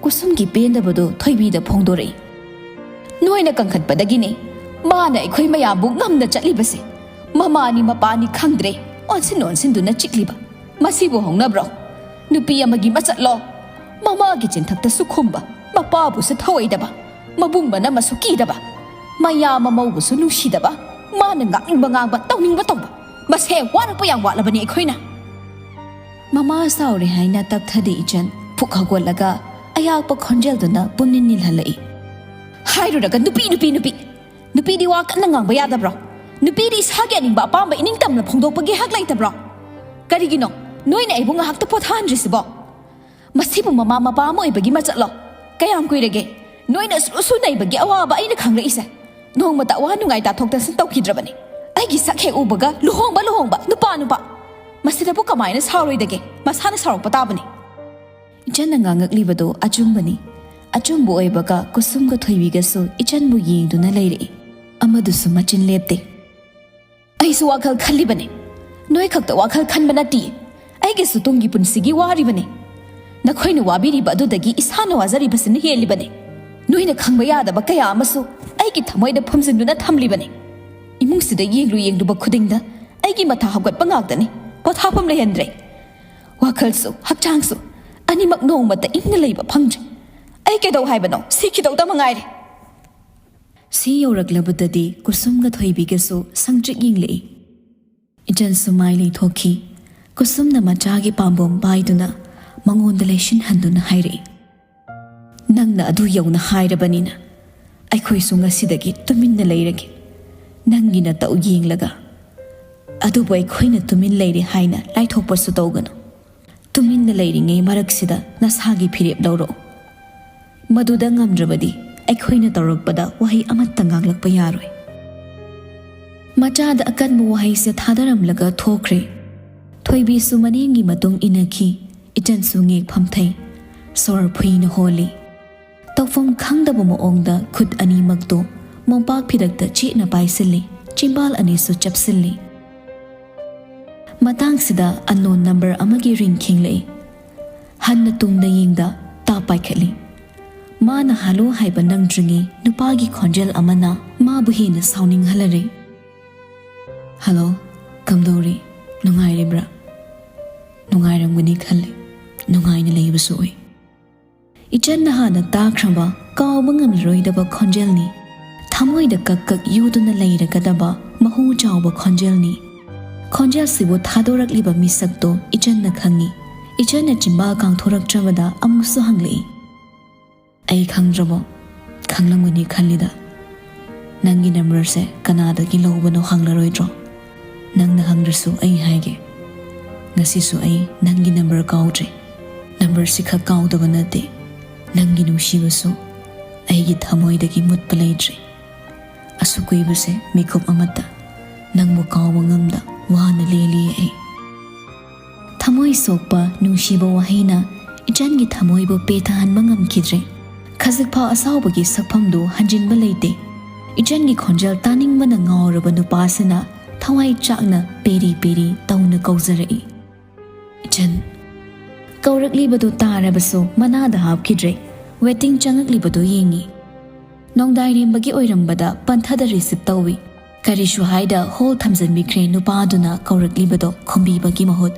ꯀꯨꯁꯨꯝꯒꯤ ꯄꯦꯟꯗꯕꯗꯨ ꯊꯣꯏꯕꯤꯗ ꯐꯣꯡꯗꯣꯔꯛꯏ꯫ "ꯅꯣꯏꯅ ꯀꯟꯈꯠꯄꯗꯒꯤꯅꯤ ꯃꯥꯅ ꯑꯩꯈꯣꯏ ꯃꯌꯥꯝꯕꯨ ꯉꯝꯅ ꯆꯠꯂꯤꯕꯁꯦ꯫ ꯃꯃꯥꯅꯤ ꯃꯄꯥꯅꯤ ꯈꯪꯗ꯭ꯔꯦ ꯑꯣꯟꯁꯤꯟ ꯑꯣꯟꯁꯤꯟꯗꯨꯅ ꯆꯤꯛꯂꯤꯕ꯫ ꯃꯁꯤꯕꯨ ꯍꯧꯅꯕ꯭ꯔꯣ? ꯅꯨꯄꯤ ꯑꯃꯒꯤ ꯃꯆꯠꯂꯣ? ꯃꯃꯥꯒꯤ ꯆꯤꯟꯊꯛꯇꯁꯨ ꯈꯨꯝꯕ, ꯃꯄꯥꯕꯨꯁꯨ ꯊꯧꯑꯣꯏꯗꯕ, ꯃꯕꯨꯡ ꯃꯅꯝꯃꯁꯨ ꯀꯤꯗꯕ, ꯃꯌꯥ ꯃꯃꯧꯕꯨꯁꯨ ꯅꯨꯡꯁꯤꯗꯕ, ꯃꯥꯅ ꯉꯥꯡꯅꯤꯡꯕ ꯉꯥꯡꯕ, ꯇꯧꯅꯤꯡꯕ ꯇꯧꯕ꯫ ꯃꯁꯦ ꯋꯥꯔꯛꯄ ꯌꯥꯝ ꯋꯥꯠꯂꯕꯅꯤ ꯑꯩꯈꯣꯏꯅ꯫ ꯃꯃꯥ ꯁꯥꯎꯔꯦ ꯍꯥꯏꯅ ꯇꯞꯊꯗꯦ ꯏꯆꯟ꯫ ꯐꯨꯛ ꯍꯧꯒꯠꯂꯒ ꯑꯌꯥꯛꯄ ꯈꯣꯟꯖꯦꯜꯗꯨꯅ ꯄꯨꯝꯅꯤꯟ ꯅꯤꯜꯍꯜꯂꯛꯏ꯫ ꯍꯥꯏꯔꯨꯔꯒ ꯅꯨꯄꯤ, ꯅꯨꯄꯤ, ꯅꯨꯄꯤ! ꯅꯨꯄꯤꯗꯤ ꯋꯥ ꯀꯟꯅ ꯉꯥꯡꯕ ꯌꯥꯗꯕ꯭ꯔꯣ? ꯅꯨꯄꯤꯗꯤ ꯏꯁꯥꯒꯤ ꯑꯅꯤꯡꯕ ꯑꯄꯥꯝꯕ ꯏꯅꯤꯡꯇꯝꯅ ꯐꯣꯡꯗꯣꯛꯄꯒꯤ ꯍꯛ ꯂꯩꯇꯕ꯭ꯔꯣ? ꯀꯔꯤꯒꯤꯅꯣ ꯅꯣꯏꯅ ꯑꯩꯕꯨ ꯉꯥꯏꯍꯥꯛꯇ ꯄꯣꯊꯥꯍꯟꯗ꯭ꯔꯤꯁꯤꯕꯣ? ꯃꯁꯤꯕꯨ ꯃꯃꯥ ꯃꯄꯥ ꯑꯃ ꯑꯣꯏꯕꯒꯤ ꯃꯆꯠꯂꯣ? ꯀꯌꯥꯝ ꯀꯨꯏꯔꯒꯦ ꯅꯣꯏꯅ ꯁꯨ ꯁꯨ ꯅꯩꯕꯒꯤ ꯑꯋꯥꯕ ꯑꯩꯅ ꯈꯪꯂꯛꯏꯁꯦ? ꯅꯣꯡꯃꯇ ꯑꯋꯥ ꯅꯨꯡꯉꯥꯏ ꯇꯥꯊꯣꯛ ꯇꯥꯁꯤꯟ ꯇꯧꯈꯤꯗ꯭ꯔꯕꯅꯤ꯫ ꯑꯩꯒꯤ ꯁꯛ ꯍꯦꯛ ꯎꯕꯒ ꯂꯨꯍꯣꯡꯕ, ꯂꯨꯍꯣꯡꯕ, ꯅꯨꯄꯥ, ꯅꯨꯄꯥ꯫ ꯃꯁꯤꯗꯕꯨ ꯀꯃꯥꯏꯅ ꯁꯥꯎꯔꯣꯏꯗꯒꯦ? ꯃꯁꯥꯅ ꯁꯥꯎꯔꯛꯄ ꯇꯥꯕꯅꯤ꯫ ꯏꯆꯟꯅ ꯉꯥꯡꯉꯛꯂꯤꯕꯗꯨ ꯑꯆꯨꯝꯕꯅꯤ꯫ ꯑꯆꯨꯝꯕ ꯑꯣꯏꯕꯒ ꯀꯨꯁꯨꯝꯒ ꯊꯣꯏꯕꯤꯒꯁꯨ ꯏꯆꯟꯕꯨ ꯌꯦꯡꯗꯨꯅ ꯂꯩꯔꯛꯏ꯫ ꯑꯃꯗꯨꯁꯨ ꯃꯆꯤꯟ ꯂꯦꯞꯇꯦ꯫ ꯑꯩꯁꯨ ꯋꯥꯈꯜ ꯈꯜꯂꯤꯕꯅꯤ꯫ ꯅꯣꯏ ꯈꯛꯇ ꯋꯥꯈꯜ ꯈꯟꯕ ꯅꯠꯇꯦ꯫ ꯑꯩꯒꯤꯁꯨ ꯇꯨꯡꯒꯤ ꯄꯨꯟꯁꯤꯒꯤ ꯋꯥꯔꯤꯕꯅꯤ꯫ ꯅꯈꯣꯏꯅ ꯋꯥꯕꯤꯔꯤꯕ ꯑꯗꯨꯗꯒꯤ ꯏꯁꯥꯅ ꯋꯥꯖꯔꯤꯕꯁꯤꯅ ꯍꯦꯜꯂꯤꯕꯅꯤ꯫ ꯅꯣꯏꯅ ꯈꯪꯕ ꯌꯥꯗꯕ ꯀꯌꯥ ꯑꯃꯁꯨ ꯑꯩꯒꯤ ꯊꯃꯣꯏꯗ ꯐꯨꯝꯖꯤꯟꯗꯨꯅ ꯊꯝꯂꯤꯕꯅꯤ꯫ ꯏꯃꯨꯡꯁꯤꯗ ꯌꯦꯡꯂꯨ ꯌꯦꯡꯂꯨꯕ ꯈꯨꯗꯤꯡꯗ ꯑꯩꯒꯤ ꯃꯊꯥ ꯍꯧꯒꯠꯄ ꯉꯥꯛꯇꯅꯤ꯫ ꯄꯣꯊꯥꯐꯝ ꯂꯩꯍꯟꯗ꯭ꯔꯦ꯫ ꯋꯥꯈꯜꯁꯨ ꯍꯛꯆꯥꯡꯁꯨ ꯑꯅꯤꯃꯛ ꯅꯣꯡꯃꯇ ꯏꯪꯅ ꯂꯩꯕ ꯐꯪꯗ꯭ꯔꯦ꯫ ꯑꯩ ꯀꯩꯗꯧ ꯍꯥꯏꯕꯅꯣ? ꯁꯤꯈꯤꯗꯧꯗ ꯃꯉꯥꯏꯔꯦ꯫ ꯁꯤ ꯌꯧꯔꯛꯂꯕꯗꯗꯤ ꯀꯨꯁꯨꯝꯒ ꯊꯣꯏꯕꯤꯒꯁꯨ ꯁꯪꯇ꯭ꯔꯤꯛ ꯌꯦꯡꯂꯛꯏ꯫ ꯏꯆꯟꯁꯨ ꯃꯥꯏ ꯂꯩꯊꯣꯛꯈꯤ꯫ ꯀꯨꯁꯨꯝꯅ ꯃꯆꯥꯒꯤ ꯄꯥꯝꯕꯣꯝ ꯄꯥꯏꯗꯨꯅ ꯃꯉꯣꯟꯗ ꯂꯩꯁꯤꯟꯍꯟꯗꯨꯅ ꯍꯥꯏꯔꯛꯏ, "ꯅꯪꯅ ꯑꯗꯨ ꯌꯧꯅ ꯍꯥꯏꯔꯕꯅꯤꯅ ꯑꯩꯈꯣꯏꯁꯨ ꯉꯁꯤꯗꯒꯤ ꯇꯨꯃꯤꯟꯅ ꯂꯩꯔꯒꯦ꯫ ꯅꯪꯒꯤ ꯅꯇꯧ ꯌꯦꯡꯂꯒ꯫ ꯑꯗꯨꯕꯨ ꯑꯩꯈꯣꯏꯅ ꯇꯨꯃꯤꯟ ꯂꯩꯔꯦ ꯍꯥꯏꯅ ꯂꯥꯏꯊꯣꯛꯄꯁꯨ ꯇꯧꯒꯅꯨ꯫ ꯇꯨꯃꯤꯟꯅ ꯂꯩꯔꯤꯉꯩ ꯃꯔꯛꯁꯤꯗ ꯅꯁꯥꯒꯤ ꯐꯤꯔꯦꯞ ꯂꯧꯔꯛꯎ꯫ ꯃꯗꯨꯗ ꯉꯝꯗ꯭ꯔꯕꯗꯤ ꯑꯩꯈꯣꯏꯅ ꯇꯧꯔꯛꯄꯗ ꯋꯥꯍꯩ ꯑꯃꯠꯇ ꯉꯥꯡꯂꯛꯄ ꯌꯥꯔꯣꯏ꯫" ꯃꯆꯥꯗ ꯑꯀꯟꯕ ꯋꯥꯍꯩꯁꯦ ꯊꯥꯗꯔꯝꯂꯒ ꯊꯣꯛꯈ꯭ꯔꯦ꯫ ꯊꯣꯏꯕꯤꯁꯨ ꯃꯅꯦꯝꯒꯤ ꯃꯇꯨꯡ ꯏꯟꯅꯈꯤ꯫ ꯏꯆꯟꯁꯨ ꯉꯦꯛ ꯐꯝꯊꯩ꯫ ꯁꯣꯔ ꯐꯨꯏꯅ ꯍꯣꯜꯂꯤ꯫ ꯇꯧꯐꯝ ꯈꯪꯗꯕ ꯃꯑꯣꯡꯗ ꯈꯨꯠ ꯑꯅꯤꯃꯛꯇꯨ ꯃꯣꯝꯄꯥꯛ ꯐꯤꯗꯛꯇ ꯆꯦꯠꯅ ꯄꯥꯏꯁꯤꯜꯂꯤ꯫ ꯆꯤꯝꯕꯥꯜ ꯑꯅꯤꯁꯨ ꯆꯞꯁꯤꯜꯂꯤ꯫ ꯃꯇꯥꯡꯁꯤꯗ unknown number ꯑꯃꯒꯤ ring ꯈꯤꯡꯂꯛꯏ꯫ ꯍꯟꯅ ꯇꯨꯡꯗ ꯌꯦꯡꯗ ꯇꯥꯞ ꯄꯥꯏꯈꯠꯂꯤ꯫ ꯃꯥꯅ "ꯍꯜꯂꯣ" ꯍꯥꯏꯕ ꯅꯪꯗ꯭ꯔꯤꯉꯩ ꯅꯨꯄꯥꯒꯤ ꯈꯣꯟꯖꯦꯜ ꯑꯃꯅ ꯃꯥꯕꯨ ꯍꯦꯟꯅ ꯁꯥꯎꯅꯤꯡꯍꯜꯂꯔꯦ꯫ "ꯍꯜꯂꯣ, ꯀꯝꯗꯧꯔꯤ? ꯅꯨꯡꯉꯥꯏꯔꯤꯕ꯭ꯔꯥ?" ꯅꯨꯡꯉꯥꯏꯔꯝꯒꯅꯤ ꯈꯜꯂꯤ꯫ ꯅꯨꯡꯉꯥꯏꯅ ꯂꯩꯕꯁꯨ ꯎꯏ꯫ ꯏꯆꯟꯅ ꯍꯥꯟꯅ ꯇꯥꯈ꯭ꯔꯕ ꯀꯥꯎꯕ ꯉꯝꯂꯔꯣꯏꯗꯕ ꯈꯣꯟꯖꯦꯜꯅꯤ꯫ ꯊꯃꯣꯏꯗ ꯀꯛ ꯀꯛ ꯌꯨꯗꯨꯅ ꯂꯩꯔꯒꯗꯕ ꯃꯍꯨ ꯆꯥꯎꯕ ꯈꯣꯟꯖꯦꯜꯅꯤ꯫ ꯈꯣꯟꯖꯦꯜꯁꯤꯕꯨ ꯊꯥꯗꯣꯔꯛꯂꯤꯕ ꯃꯤꯁꯛꯇꯣ ꯏꯆꯟꯅ ꯈꯪꯏ꯫ ꯏꯆꯟꯅ ꯆꯤꯝꯕꯥꯜ ꯀꯥꯡꯊꯣꯔꯛꯇ꯭ꯔꯕꯗ ꯑꯃꯨꯛꯁꯨ ꯍꯪꯂꯛꯏ, "ꯑꯩ ꯈꯪꯗ꯭ꯔꯕꯣ? ꯈꯪꯂꯝꯒꯅꯤ ꯈꯜꯂꯤꯗ꯫ ꯅꯪꯒꯤ ꯅꯝꯕꯔꯁꯦ ꯀꯅꯥꯗꯒꯤ ꯂꯧꯕꯅꯣ ꯍꯪꯂꯔꯣꯏꯗ꯭ꯔꯣ? ꯅꯪꯅ ꯍꯪꯗ꯭ꯔꯁꯨ ꯑꯩ ꯍꯥꯏꯒꯦ꯫ ꯉꯁꯤꯁꯨ ꯑꯩ ꯅꯪꯒꯤ ꯅꯝꯕꯔ ꯀꯥꯎꯗ꯭ꯔꯤ꯫ ꯅꯝꯕꯔꯁꯤ ꯈꯛ ꯀꯥꯎꯗꯕ ꯅꯠꯇꯦ, ꯅꯪꯒꯤ ꯅꯨꯡꯁꯤꯕꯁꯨ ꯑꯩꯒꯤ ꯊꯃꯣꯏꯗꯒꯤ ꯃꯨꯠꯄ ꯂꯩꯇ꯭ꯔꯤ꯫ ꯑꯁꯨꯛ ꯀꯨꯏꯕꯁꯦ ꯃꯤꯀꯨꯞ ꯑꯃꯠꯇ ꯅꯪꯕꯨ ꯀꯥꯎꯕ ꯉꯝꯗ ꯋꯥꯅ ꯂꯦꯜꯂꯤꯌꯦ ꯑꯩ꯫" ꯊꯃꯣꯏ ꯁꯣꯛꯄ ꯅꯨꯡꯁꯤꯕ ꯋꯥꯍꯩꯅ ꯏꯆꯟꯒꯤ ꯊꯃꯣꯏꯕꯨ ꯄꯦꯊꯍꯟꯕ ꯉꯝꯈꯤꯗ꯭ꯔꯦ꯫ ꯈꯖꯤꯛꯐꯥꯎ ꯑꯁꯥꯎꯕꯒꯤ ꯁꯛꯐꯝꯗꯨ ꯍꯟꯖꯤꯟꯕ ꯂꯩꯇꯦ꯫ ꯏꯆꯟꯒꯤ ꯈꯣꯟꯖꯦꯜ ꯇꯥꯅꯤꯡꯕꯅ ꯉꯥꯎꯔꯕ ꯅꯨꯄꯥꯁꯤꯅ ꯊꯋꯥꯏ ꯆꯥꯛꯅ ꯄꯦꯔꯤ ꯄꯦꯔꯤ ꯇꯧꯅ ꯀꯧꯖꯔꯛꯏ, "ꯏꯆꯟ!" ꯀꯧꯔꯛꯂꯤꯕꯗꯨ ꯇꯥꯔꯕꯁꯨ ꯃꯅꯥꯗ ꯍꯥꯞꯈꯤꯗ꯭ꯔꯦ꯫ ꯋꯦꯇꯤꯡ ꯆꯪꯉꯛꯂꯤꯕꯗꯨ ꯌꯦꯡꯉꯤ꯫ ꯅꯣꯡꯗꯥꯏꯔꯦꯝꯕꯒꯤ ꯑꯣꯏꯔꯝꯕꯗ ꯄꯟꯊꯗ ꯔꯤꯁꯤꯞ ꯇꯧꯏ꯫ ꯀꯔꯤꯁꯨ ꯍꯥꯏꯗ ꯍꯣꯜ ꯊꯝꯖꯤꯟꯕꯤꯈ꯭ꯔꯦ ꯅꯨꯄꯥꯗꯨꯅ ꯀꯧꯔꯛꯂꯤꯕꯗꯣ ꯈꯨꯝꯕꯤꯕꯒꯤ ꯃꯍꯨꯠ꯫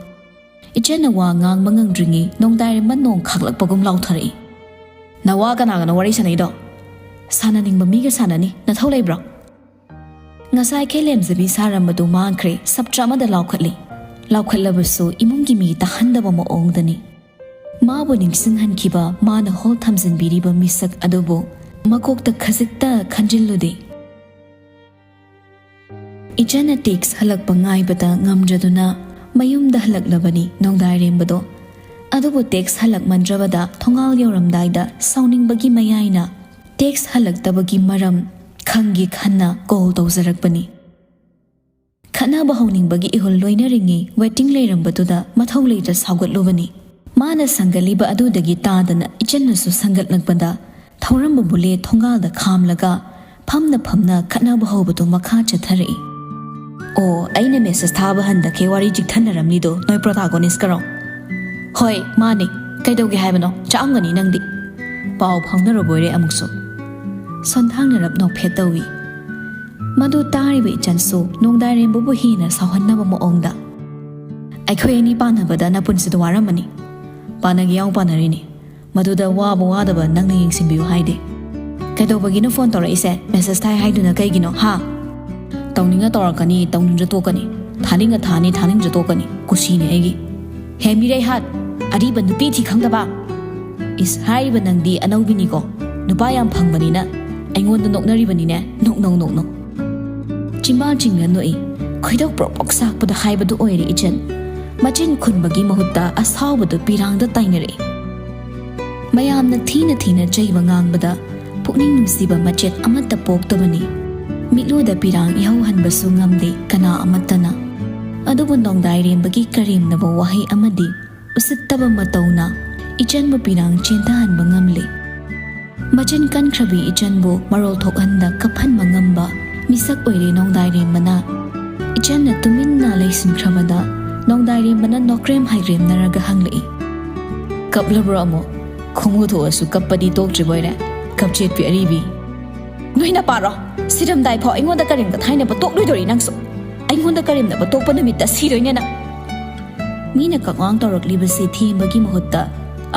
ꯏꯆꯟꯅ ꯋꯥ ꯉꯥꯡꯕ ꯉꯝꯗ꯭ꯔꯤꯉꯩ ꯅꯣꯡꯗꯥꯏꯔꯦꯝꯕ ꯅꯣꯡ ꯈꯥꯛꯂꯛꯄꯒꯨꯝ ꯂꯥꯎꯊꯔꯛꯏ, "ꯅꯋꯥ ꯀꯅꯥꯒꯅꯣ ꯋꯥꯔꯤ ꯁꯥꯟꯅꯩꯗꯣ? ꯁꯥꯟꯅꯅꯤꯡꯕ ꯃꯤꯒ ꯁꯥꯟꯅꯅꯤ, ꯅꯊꯧ ꯂꯩꯕ꯭ꯔꯣ?" ꯉꯁꯥꯏ ꯈꯦꯂꯦꯝꯖꯕꯤ ꯁꯥꯔꯝꯕꯗꯨ ꯃꯥꯡꯈ꯭ꯔꯦ, ꯁꯞꯇ꯭ꯔ ꯑꯃꯗ ꯂꯥꯎꯈꯠꯂꯤ꯫ ꯂꯥꯎꯈꯠꯂꯕꯁꯨ ꯏꯃꯨꯡꯒꯤ ꯃꯤ ꯇꯥꯍꯟꯗꯕ ꯃꯑꯣꯡꯗꯅꯤ꯫ ꯃꯥꯕꯨ ꯅꯤꯡꯁꯤꯡꯍꯟꯈꯤꯕ ꯃꯥꯅ ꯍꯣꯜ ꯊꯝꯖꯤꯟꯕꯤꯔꯤꯕ ꯃꯤꯁꯛ ꯑꯗꯨꯕꯨ ꯃꯀꯣꯛꯇ ꯈꯖꯤꯛꯇ ꯈꯟꯖꯤꯜꯂꯨꯗꯦ꯫ ꯏꯆꯟꯅ ꯇꯦꯛꯁ ꯍꯜꯂꯛꯄ ꯉꯥꯏꯕꯗ ꯉꯝꯗ꯭ꯔꯗꯨꯅ ꯃꯌꯨꯝꯗ ꯍꯜꯂꯛꯂꯕꯅꯤ ꯅꯣꯡꯗꯥꯏꯔꯦꯝꯕꯗꯣ꯫ ꯑꯗꯨꯕꯨ ꯇꯦꯛꯁ ꯍꯜꯂꯛꯃꯟꯗ꯭ꯔꯕꯗ ꯊꯣꯡꯒꯥꯜ ꯌꯧꯔꯝꯗꯥꯏꯗ ꯁꯥꯎꯅꯤꯡꯕꯒꯤ ꯃꯌꯥꯏꯅ ꯇꯦꯛꯁ ꯍꯜꯂꯛꯇꯕꯒꯤ ꯃꯔꯝ ꯈꯪꯒꯦ ꯈꯟꯅ ꯀꯣꯜ ꯇꯧꯖꯔꯛꯄꯅꯤ꯫ ꯈꯠꯅꯕ ꯍꯧꯅꯤꯡꯕꯒꯤ ꯏꯍꯨꯜ ꯂꯣꯏꯅꯔꯤꯉꯩ ꯋꯦꯇꯤꯡ ꯂꯩꯔꯝꯕꯗꯨꯗ ꯃꯊꯧ ꯂꯩꯇ ꯁꯥꯎꯒꯠꯂꯨꯕꯅꯤ꯫ ꯃꯥꯅ ꯁꯪꯒꯠꯂꯤꯕ ꯑꯗꯨꯗꯒꯤ ꯇꯥꯗꯅ ꯏꯆꯟꯅꯁꯨ ꯁꯪꯒꯠꯂꯛꯄꯗ ꯊꯧꯔꯝꯕ ꯕꯨꯂꯦ ꯊꯣꯡꯒꯥꯜꯗ ꯈꯥꯝꯂꯒ ꯐꯝꯅ ꯐꯝꯅ ꯈꯠꯅꯕ ꯍꯧꯕꯗꯨ ꯃꯈꯥ ꯆꯠꯊꯔꯛꯏ꯫ "ꯑꯣ, ꯑꯩꯅ ꯃꯦꯁꯦꯖ ꯊꯥꯕ ꯍꯟꯗꯛꯈꯩ ꯋꯥꯔꯤ ꯆꯤꯛꯊꯅꯔꯝꯂꯤꯗꯣ ꯅꯣꯏ ꯄ꯭ꯔꯣꯇꯥꯒꯣꯅꯤꯁꯀꯔꯣ?" "ꯍꯣꯏ, ꯃꯥꯅꯦ꯫ ꯀꯩꯗꯧꯒꯦ ꯍꯥꯏꯕꯅꯣ? ꯆꯥꯛꯑꯝꯒꯅꯤ ꯅꯪꯗꯤ꯫ ꯄꯥꯎ ꯐꯥꯎꯅꯔꯕꯣꯏꯔꯦ ꯑꯃꯨꯛꯁꯨ꯫" ꯁꯣꯟꯊꯥꯡꯅꯔꯞ ꯅꯣꯛꯐꯦꯠ ꯇꯧꯏ꯫ ꯃꯗꯨ ꯇꯥꯔꯤꯕ ꯏꯆꯟꯁꯨ ꯅꯣꯡꯗꯥꯏꯔꯦꯝꯕꯕꯨ ꯍꯦꯟꯅ ꯁꯥꯎꯍꯟꯅꯕ ꯃꯑꯣꯡꯗ, ꯑꯩꯈꯣꯏ ꯑꯅꯤ ꯄꯥꯟꯅꯕꯗ ꯅꯄꯨꯟꯁꯤꯗ ꯋꯥꯔꯝꯃꯅꯤ꯫ ꯄꯥꯟꯅꯒꯦ ꯌꯥꯎ ꯄꯥꯟꯅꯔꯤꯅꯤ꯫ ꯃꯗꯨꯗ ꯋꯥꯕ ꯋꯥꯗꯕ ꯅꯪꯅ ꯌꯦꯡꯁꯤꯟꯕꯤꯌꯨ ꯍꯥꯏꯗꯦ꯫ ꯀꯩꯗꯧꯕꯒꯤꯅꯣ ꯐꯣꯟ ꯇꯧꯔꯛꯏꯁꯦ? ꯃꯦꯁꯦꯖ ꯊꯥꯏ ꯍꯥꯏꯗꯨꯅ ꯀꯩꯒꯤꯅꯣ, ꯍꯥ? ꯇꯧꯅꯤꯡꯉ ꯇꯧꯔꯛꯀꯅꯤ, ꯇꯧꯅꯤꯡꯗ꯭ꯔ ꯇꯣꯛꯀꯅꯤ꯫ ꯊꯥꯅꯤꯡꯉ ꯊꯥꯅꯤ, ꯊꯥꯅꯤꯡꯗ꯭ꯔ ꯇꯣꯛꯀꯅꯤ꯫ ꯀꯨꯁꯤꯅꯦ ꯑꯩꯒꯤ꯫ ꯍꯦ ꯃꯤꯔꯩꯍꯥꯠ, ꯑꯔꯤꯕ ꯅꯨꯄꯤ ꯊꯤ ꯈꯪꯗꯕ꯫ ꯏꯁ, ꯍꯥꯏꯔꯤꯕ ꯅꯪꯗꯤ ꯑꯅꯧꯕꯤꯅꯤꯀꯣ꯫ ꯅꯨꯄꯥ ꯌꯥꯝ ꯐꯪꯕꯅꯤꯅ ꯑꯩꯉꯣꯟꯗ ꯅꯣꯛꯅꯔꯤꯕꯅꯤꯅꯦ꯫ ꯅꯣꯛꯅꯧ, ꯅꯣꯛꯅꯧ꯫ ꯆꯤꯝꯕꯥꯜ ꯆꯤꯡꯅ ꯅꯣꯛꯏ꯫ ꯈꯣꯏꯗꯧ ꯄ꯭ꯔꯣꯛ ꯄ꯭ꯔꯣꯛ ꯆꯥꯛꯄꯗ ꯍꯥꯏꯕꯗꯨ ꯑꯣꯏꯔꯦ ꯏꯆꯟ꯫ ꯃꯆꯤꯟ ꯈꯨꯝꯕꯒꯤ ꯃꯍꯨꯠꯇ ꯑꯁꯥꯎꯕꯗꯨ ꯄꯤꯔꯥꯡꯗ ꯇꯥꯏꯅꯔꯛꯏ꯫ ꯃꯌꯥꯝꯅ ꯊꯤꯅ ꯊꯤꯅ ꯆꯩꯕ ꯉꯥꯡꯕꯗ ꯄꯨꯛꯅꯤꯡ ꯅꯨꯡꯁꯤꯕ ꯃꯆꯦꯠ ꯑꯃꯠꯇ ꯄꯣꯛꯇꯕꯅꯤ꯫ ꯃꯤꯠꯂꯨꯗ ꯄꯤꯔꯥꯡ ꯏꯍꯧ ꯍꯟꯕꯁꯨ ꯉꯝꯗꯦ ꯀꯅꯥ ꯑꯃꯠꯇꯅ꯫ ꯑꯗꯨꯕꯨ ꯅꯣꯡꯗꯥꯏꯔꯦꯝꯕꯒꯤ ꯀꯔꯦꯝꯅꯕ ꯋꯥꯍꯩ ꯑꯃꯗꯤ ꯎꯁꯤꯠꯇꯕ ꯃꯇꯧꯅ ꯏꯆꯟꯕꯨ ꯄꯤꯔꯥꯡ ꯆꯦꯟꯊꯍꯟꯕ ꯉꯝꯂꯦ꯫ ꯃꯆꯤꯟ ꯀꯟꯈ꯭ꯔꯕꯤ ꯏꯆꯟꯕꯨ ꯃꯔꯣꯜ ꯊꯣꯛꯍꯟꯗ ꯀꯞꯍꯟꯕ ꯉꯝꯕ ꯃꯤꯁꯛ ꯑꯣꯏꯔꯦ ꯅꯣꯡꯗꯥꯏꯔꯦꯝꯕꯅ꯫ ꯏꯆꯟꯅ ꯇꯨꯃꯤꯟꯅ ꯂꯩꯁꯤꯟꯈ꯭ꯔꯕꯗ ꯅꯣꯡꯗꯥꯏꯔꯦꯝꯕꯅ ꯅꯣꯀ꯭ꯔꯦꯝ ꯍꯥꯏꯒ꯭ꯔꯦꯝꯅꯔꯒ ꯍꯪꯂꯛꯏ꯫ ꯀꯞꯂꯕ꯭ꯔꯣ ꯑꯃꯨꯛ? ꯈꯣꯡꯉꯨ ꯊꯣꯛꯑꯁꯨ ꯀꯞꯄꯗꯤ ꯇꯣꯛꯇ꯭ꯔꯤꯕꯣꯏꯔꯦ, ꯀꯞꯆꯦꯠꯄꯤ ꯑꯔꯤꯕꯤ꯫ ꯅꯣꯏꯅ ꯄꯥꯔꯣ, ꯁꯤꯔꯝꯗꯥꯏ ꯐꯥꯎ ꯑꯩꯉꯣꯟꯗ ꯀꯔꯦꯝ ꯀꯊꯥꯏꯅꯕ ꯇꯣꯛꯂꯣꯏꯗꯣꯔꯤ ꯅꯪꯁꯨ꯫ ꯑꯩꯉꯣꯟꯗ ꯀꯔꯦꯝꯅꯕ ꯇꯣꯛꯄ ꯅꯨꯃꯤꯠꯇ ꯁꯤꯗꯣꯏꯅꯦ ꯅꯪ꯫ ꯃꯤꯅ ꯀꯛꯋꯥꯡ ꯇꯧꯔꯛꯂꯤꯕꯁꯤ ꯊꯦꯝꯕꯒꯤ ꯃꯍꯨꯠꯇ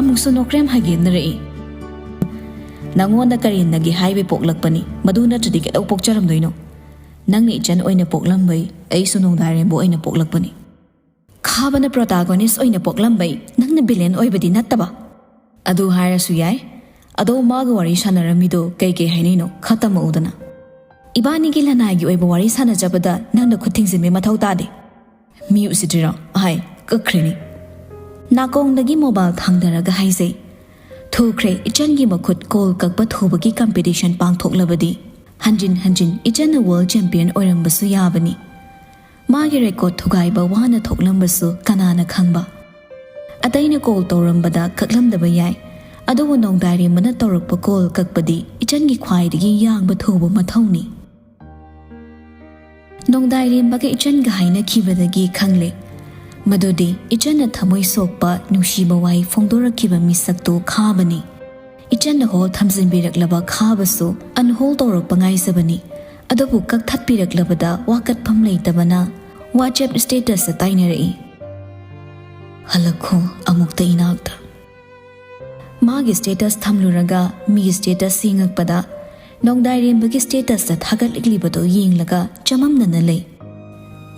ꯑꯃꯨꯛꯁꯨ ꯅꯣꯀ꯭ꯔꯦꯝ ꯍꯥꯏꯒꯦꯝꯅꯔꯛꯏ꯫ ꯅꯪꯉꯣꯟꯗ ꯀꯔꯦꯝꯅꯒꯦ ꯍꯥꯏꯕꯩ ꯄꯣꯛꯂꯛꯄꯅꯤ, ꯃꯗꯨ ꯅꯠꯇ꯭ꯔꯗꯤ ꯀꯩꯗꯧ ꯄꯣꯛꯆꯔꯝꯗꯣꯏꯅꯣ? ꯅꯪꯅ ꯏꯆꯟ ꯑꯣꯏꯅ ꯄꯣꯛꯂꯝꯕꯩ ꯑꯩꯁꯨ ꯅꯣꯡꯗꯥꯏꯔꯦꯝꯕ ꯑꯣꯏꯅ ꯄꯣꯛꯂꯛꯄꯅꯤ꯫ ꯈꯥꯕꯅ ꯄ꯭ꯔꯣꯇꯥꯒꯣꯅꯤꯁ ꯑꯣꯏꯅ ꯄꯣꯛꯂꯝꯕꯩ ꯅꯪꯅ ꯚꯤꯂꯦꯟ ꯑꯣꯏꯕꯗꯤ ꯅꯠꯇꯕ꯫ ꯑꯗꯨ ꯍꯥꯏꯔꯁꯨ ꯌꯥꯏ꯫ ꯑꯗꯣ ꯃꯥꯒ ꯋꯥꯔꯤ ꯁꯥꯟꯅꯔꯝꯃꯤꯗꯣ ꯀꯩ ꯀꯩ ꯍꯥꯏꯅꯩꯅꯣ ꯈꯔ ꯇꯝꯃꯛꯎꯗꯅ꯫ ꯏꯕꯥꯅꯤꯒꯤ ꯂꯅꯥꯏꯒꯤ ꯑꯣꯏꯕ ꯋꯥꯔꯤ ꯁꯥꯟꯅꯖꯕꯗ ꯅꯪꯅ ꯈꯨꯠ ꯊꯤꯡꯖꯤꯟꯕꯩ ꯃꯊꯧ ꯇꯥꯗꯦ꯫ ꯃꯤ ꯎꯁꯤꯠꯇ꯭ꯔꯤꯔꯣ? ꯑꯍꯥꯏ, ꯀꯛꯈ꯭ꯔꯦꯅꯦ꯫ ꯅꯥꯀꯣꯡꯗꯒꯤ ꯃꯣꯕꯥꯏꯜ ꯊꯥꯡꯗꯔꯒ ꯍꯥꯏꯖꯩ꯫ ꯊꯨꯈ꯭ꯔꯦ, ꯏꯆꯟꯒꯤ ꯃꯈꯨꯠ ꯀꯣꯜ ꯀꯛꯄ ꯊꯨꯕꯒꯤ ꯀꯝꯄꯤꯇꯤꯁꯟ ꯄꯥꯡꯊꯣꯛꯂꯕꯗꯤ꯫ ꯍꯟꯖꯤꯟ ꯍꯟꯖꯤꯟ ꯏꯆꯟꯅ ꯋꯥꯔꯜ ꯆꯦꯝꯄꯤꯌꯟ ꯑꯣꯏꯔꯝꯕꯁꯨ ꯌꯥꯕꯅꯤ꯫ ꯃꯥꯒꯤ ꯔꯦꯀꯣꯔꯗ ꯊꯨꯒꯥꯏꯕ ꯋꯥꯅ ꯊꯣꯛꯂꯝꯕꯁꯨ ꯀꯅꯥꯅ ꯈꯪꯕ? ꯑꯇꯩꯅ ꯀꯣꯜ ꯇꯧꯔꯝꯕꯗ ꯀꯛꯂꯝꯗꯕ ꯌꯥꯏ, ꯑꯗꯨꯕꯨ ꯅꯣꯡꯗꯥꯏꯔꯦꯝꯕꯅ ꯇꯧꯔꯛꯄ ꯀꯣꯜ ꯀꯛꯄꯗꯤ ꯏꯆꯟꯒꯤ ꯈ꯭ꯋꯥꯏꯗꯒꯤ ꯌꯥꯡꯕ ꯊꯨꯕ ꯃꯊꯧꯅꯤ꯫ ꯅꯣꯡꯗꯥꯏꯔꯦꯝꯕꯒ ꯏꯆꯟꯒ ꯍꯥꯏꯅꯈꯤꯕꯗꯒꯤ ꯈꯪꯂꯦ ꯃꯗꯨꯗꯤ ꯏꯆꯟꯅ ꯊꯃꯣꯏ ꯁꯣꯛꯄ ꯅꯨꯡꯁꯤꯕ ꯋꯥꯍꯩ ꯐꯣꯡꯗꯣꯔꯛꯈꯤꯕ ꯃꯤꯁꯛꯇꯨ ꯈꯥꯕꯅꯤ꯫ ꯏꯆꯟꯅ ꯍꯣꯜ ꯊꯝꯖꯤꯟꯕꯤꯔꯛꯂꯕ ꯈꯥꯕꯁꯨ ꯑꯟꯍꯣꯜ ꯇꯧꯔꯛꯄ ꯉꯥꯏꯖꯕꯅꯤ꯫ ꯑꯗꯨꯕꯨ ꯀꯛꯊꯠꯄꯤꯔꯛꯂꯕꯗ ꯋꯥꯀꯠꯐꯝ ꯂꯩꯇꯕꯅ WhatsApp status ꯇꯥꯏꯅꯔꯛꯏ꯫ ꯍꯜꯂꯛꯈꯣ ꯑꯃꯨꯛꯇ ꯏꯅꯥꯛꯇ꯫ ꯃꯥꯒꯤ status ꯊꯝꯂꯨꯔꯒ ꯃꯤꯒꯤ status ꯌꯦꯡꯉꯛꯄꯗ ꯅꯣꯡꯗꯥꯏꯔꯦꯝꯕꯒꯤ statusꯇ ꯊꯥꯒꯠꯂꯛꯂꯤꯕꯗꯣ ꯌꯦꯡꯂꯒ ꯆꯃꯝꯅꯅ ꯂꯩ꯫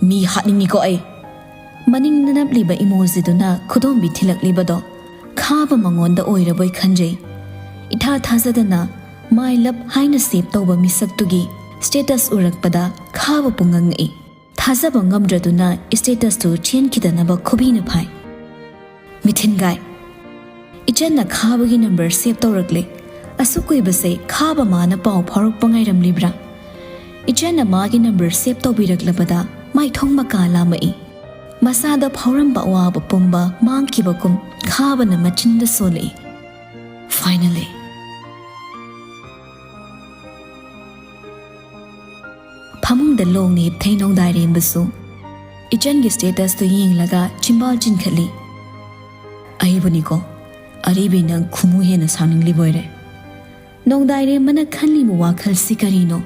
"ꯃꯤ ꯍꯥꯠꯅꯤꯡꯉꯤꯀꯣ ꯑꯩ!" ꯃꯅꯤꯡꯗ ꯅꯞꯂꯤꯕ emojiꯗꯨꯅ ꯈꯨꯗꯣꯝꯕꯤ ꯊꯤꯜꯂꯛꯂꯤꯕꯗꯣ ꯈꯥꯕ ꯃꯉꯣꯟꯗ ꯑꯣꯏꯔꯕꯣꯏ ꯈꯟꯖꯩ꯫ ꯏꯊꯥ ꯊꯥꯖꯗꯅ "My love" ꯍꯥꯏꯅ save ꯇꯧꯕ ꯃꯤꯁꯛꯇꯨꯒꯤ status ꯎꯔꯛꯄꯗ ꯈꯥꯕ ꯄꯨꯡꯉꯪ ꯉꯛꯏ꯫ ꯊꯥꯖꯕ ꯉꯝꯗ꯭ꯔꯗꯨꯅ statusꯇꯨ ꯆꯦꯟꯈꯤꯗꯅꯕ ꯈꯨꯕꯤꯅ ꯐꯥꯏ꯫ "ꯃꯤꯊꯤꯟꯒꯥꯏ!" ꯏꯆꯟꯅ ꯈꯥꯕꯒꯤ number save ꯇꯧꯔꯛꯂꯦ꯫ ꯑꯁꯨꯛ ꯀꯨꯏꯕꯁꯦ ꯈꯥꯕ ꯃꯥꯅ ꯄꯥꯎ ꯐꯥꯎꯔꯛꯄ ꯉꯥꯏꯔꯝꯂꯤꯕ꯭ꯔꯥ? ꯏꯆꯟꯅ ꯃꯥꯒꯤ number save ꯇꯧꯕꯤꯔꯛꯂꯕꯗ ꯃꯥꯏꯊꯣꯡ ꯃꯀꯥ ꯂꯥꯝꯃꯛꯏ꯫ ꯃꯁꯥꯗ ꯐꯥꯎꯔꯝꯕ ꯑꯋꯥꯕ ꯄꯨꯝꯕ ꯃꯥꯡꯈꯤꯕꯒꯨꯝ ꯈꯥꯕꯅ ꯃꯆꯤꯟꯗ ꯁꯣꯜꯂꯛꯏ꯫ "Finally!" ꯐꯃꯨꯡꯗ ꯂꯣꯡꯅ ꯍꯤꯞꯊꯩ ꯅꯣꯡꯗꯥꯏꯔꯦꯝꯕꯁꯨ꯫ ꯏꯆꯟꯒꯤ statusꯇꯨ ꯌꯦꯡꯂꯒ ꯆꯤꯝꯕꯥꯜ ꯆꯤꯡꯈꯠꯂꯤ꯫ "ꯑꯩꯕꯨꯅꯤꯀꯣ, ꯑꯔꯤꯕꯤ ꯅꯪ ꯈꯨꯃꯨ ꯍꯦꯟꯅ ꯁꯥꯡꯅꯤꯡꯂꯤꯕꯣꯏꯔꯦ꯫" ꯅꯣꯡꯗꯥꯏꯔꯦꯝꯕꯅ ꯈꯜꯂꯤꯕ ꯋꯥꯈꯜꯁꯤ ꯀꯔꯤꯅꯣ?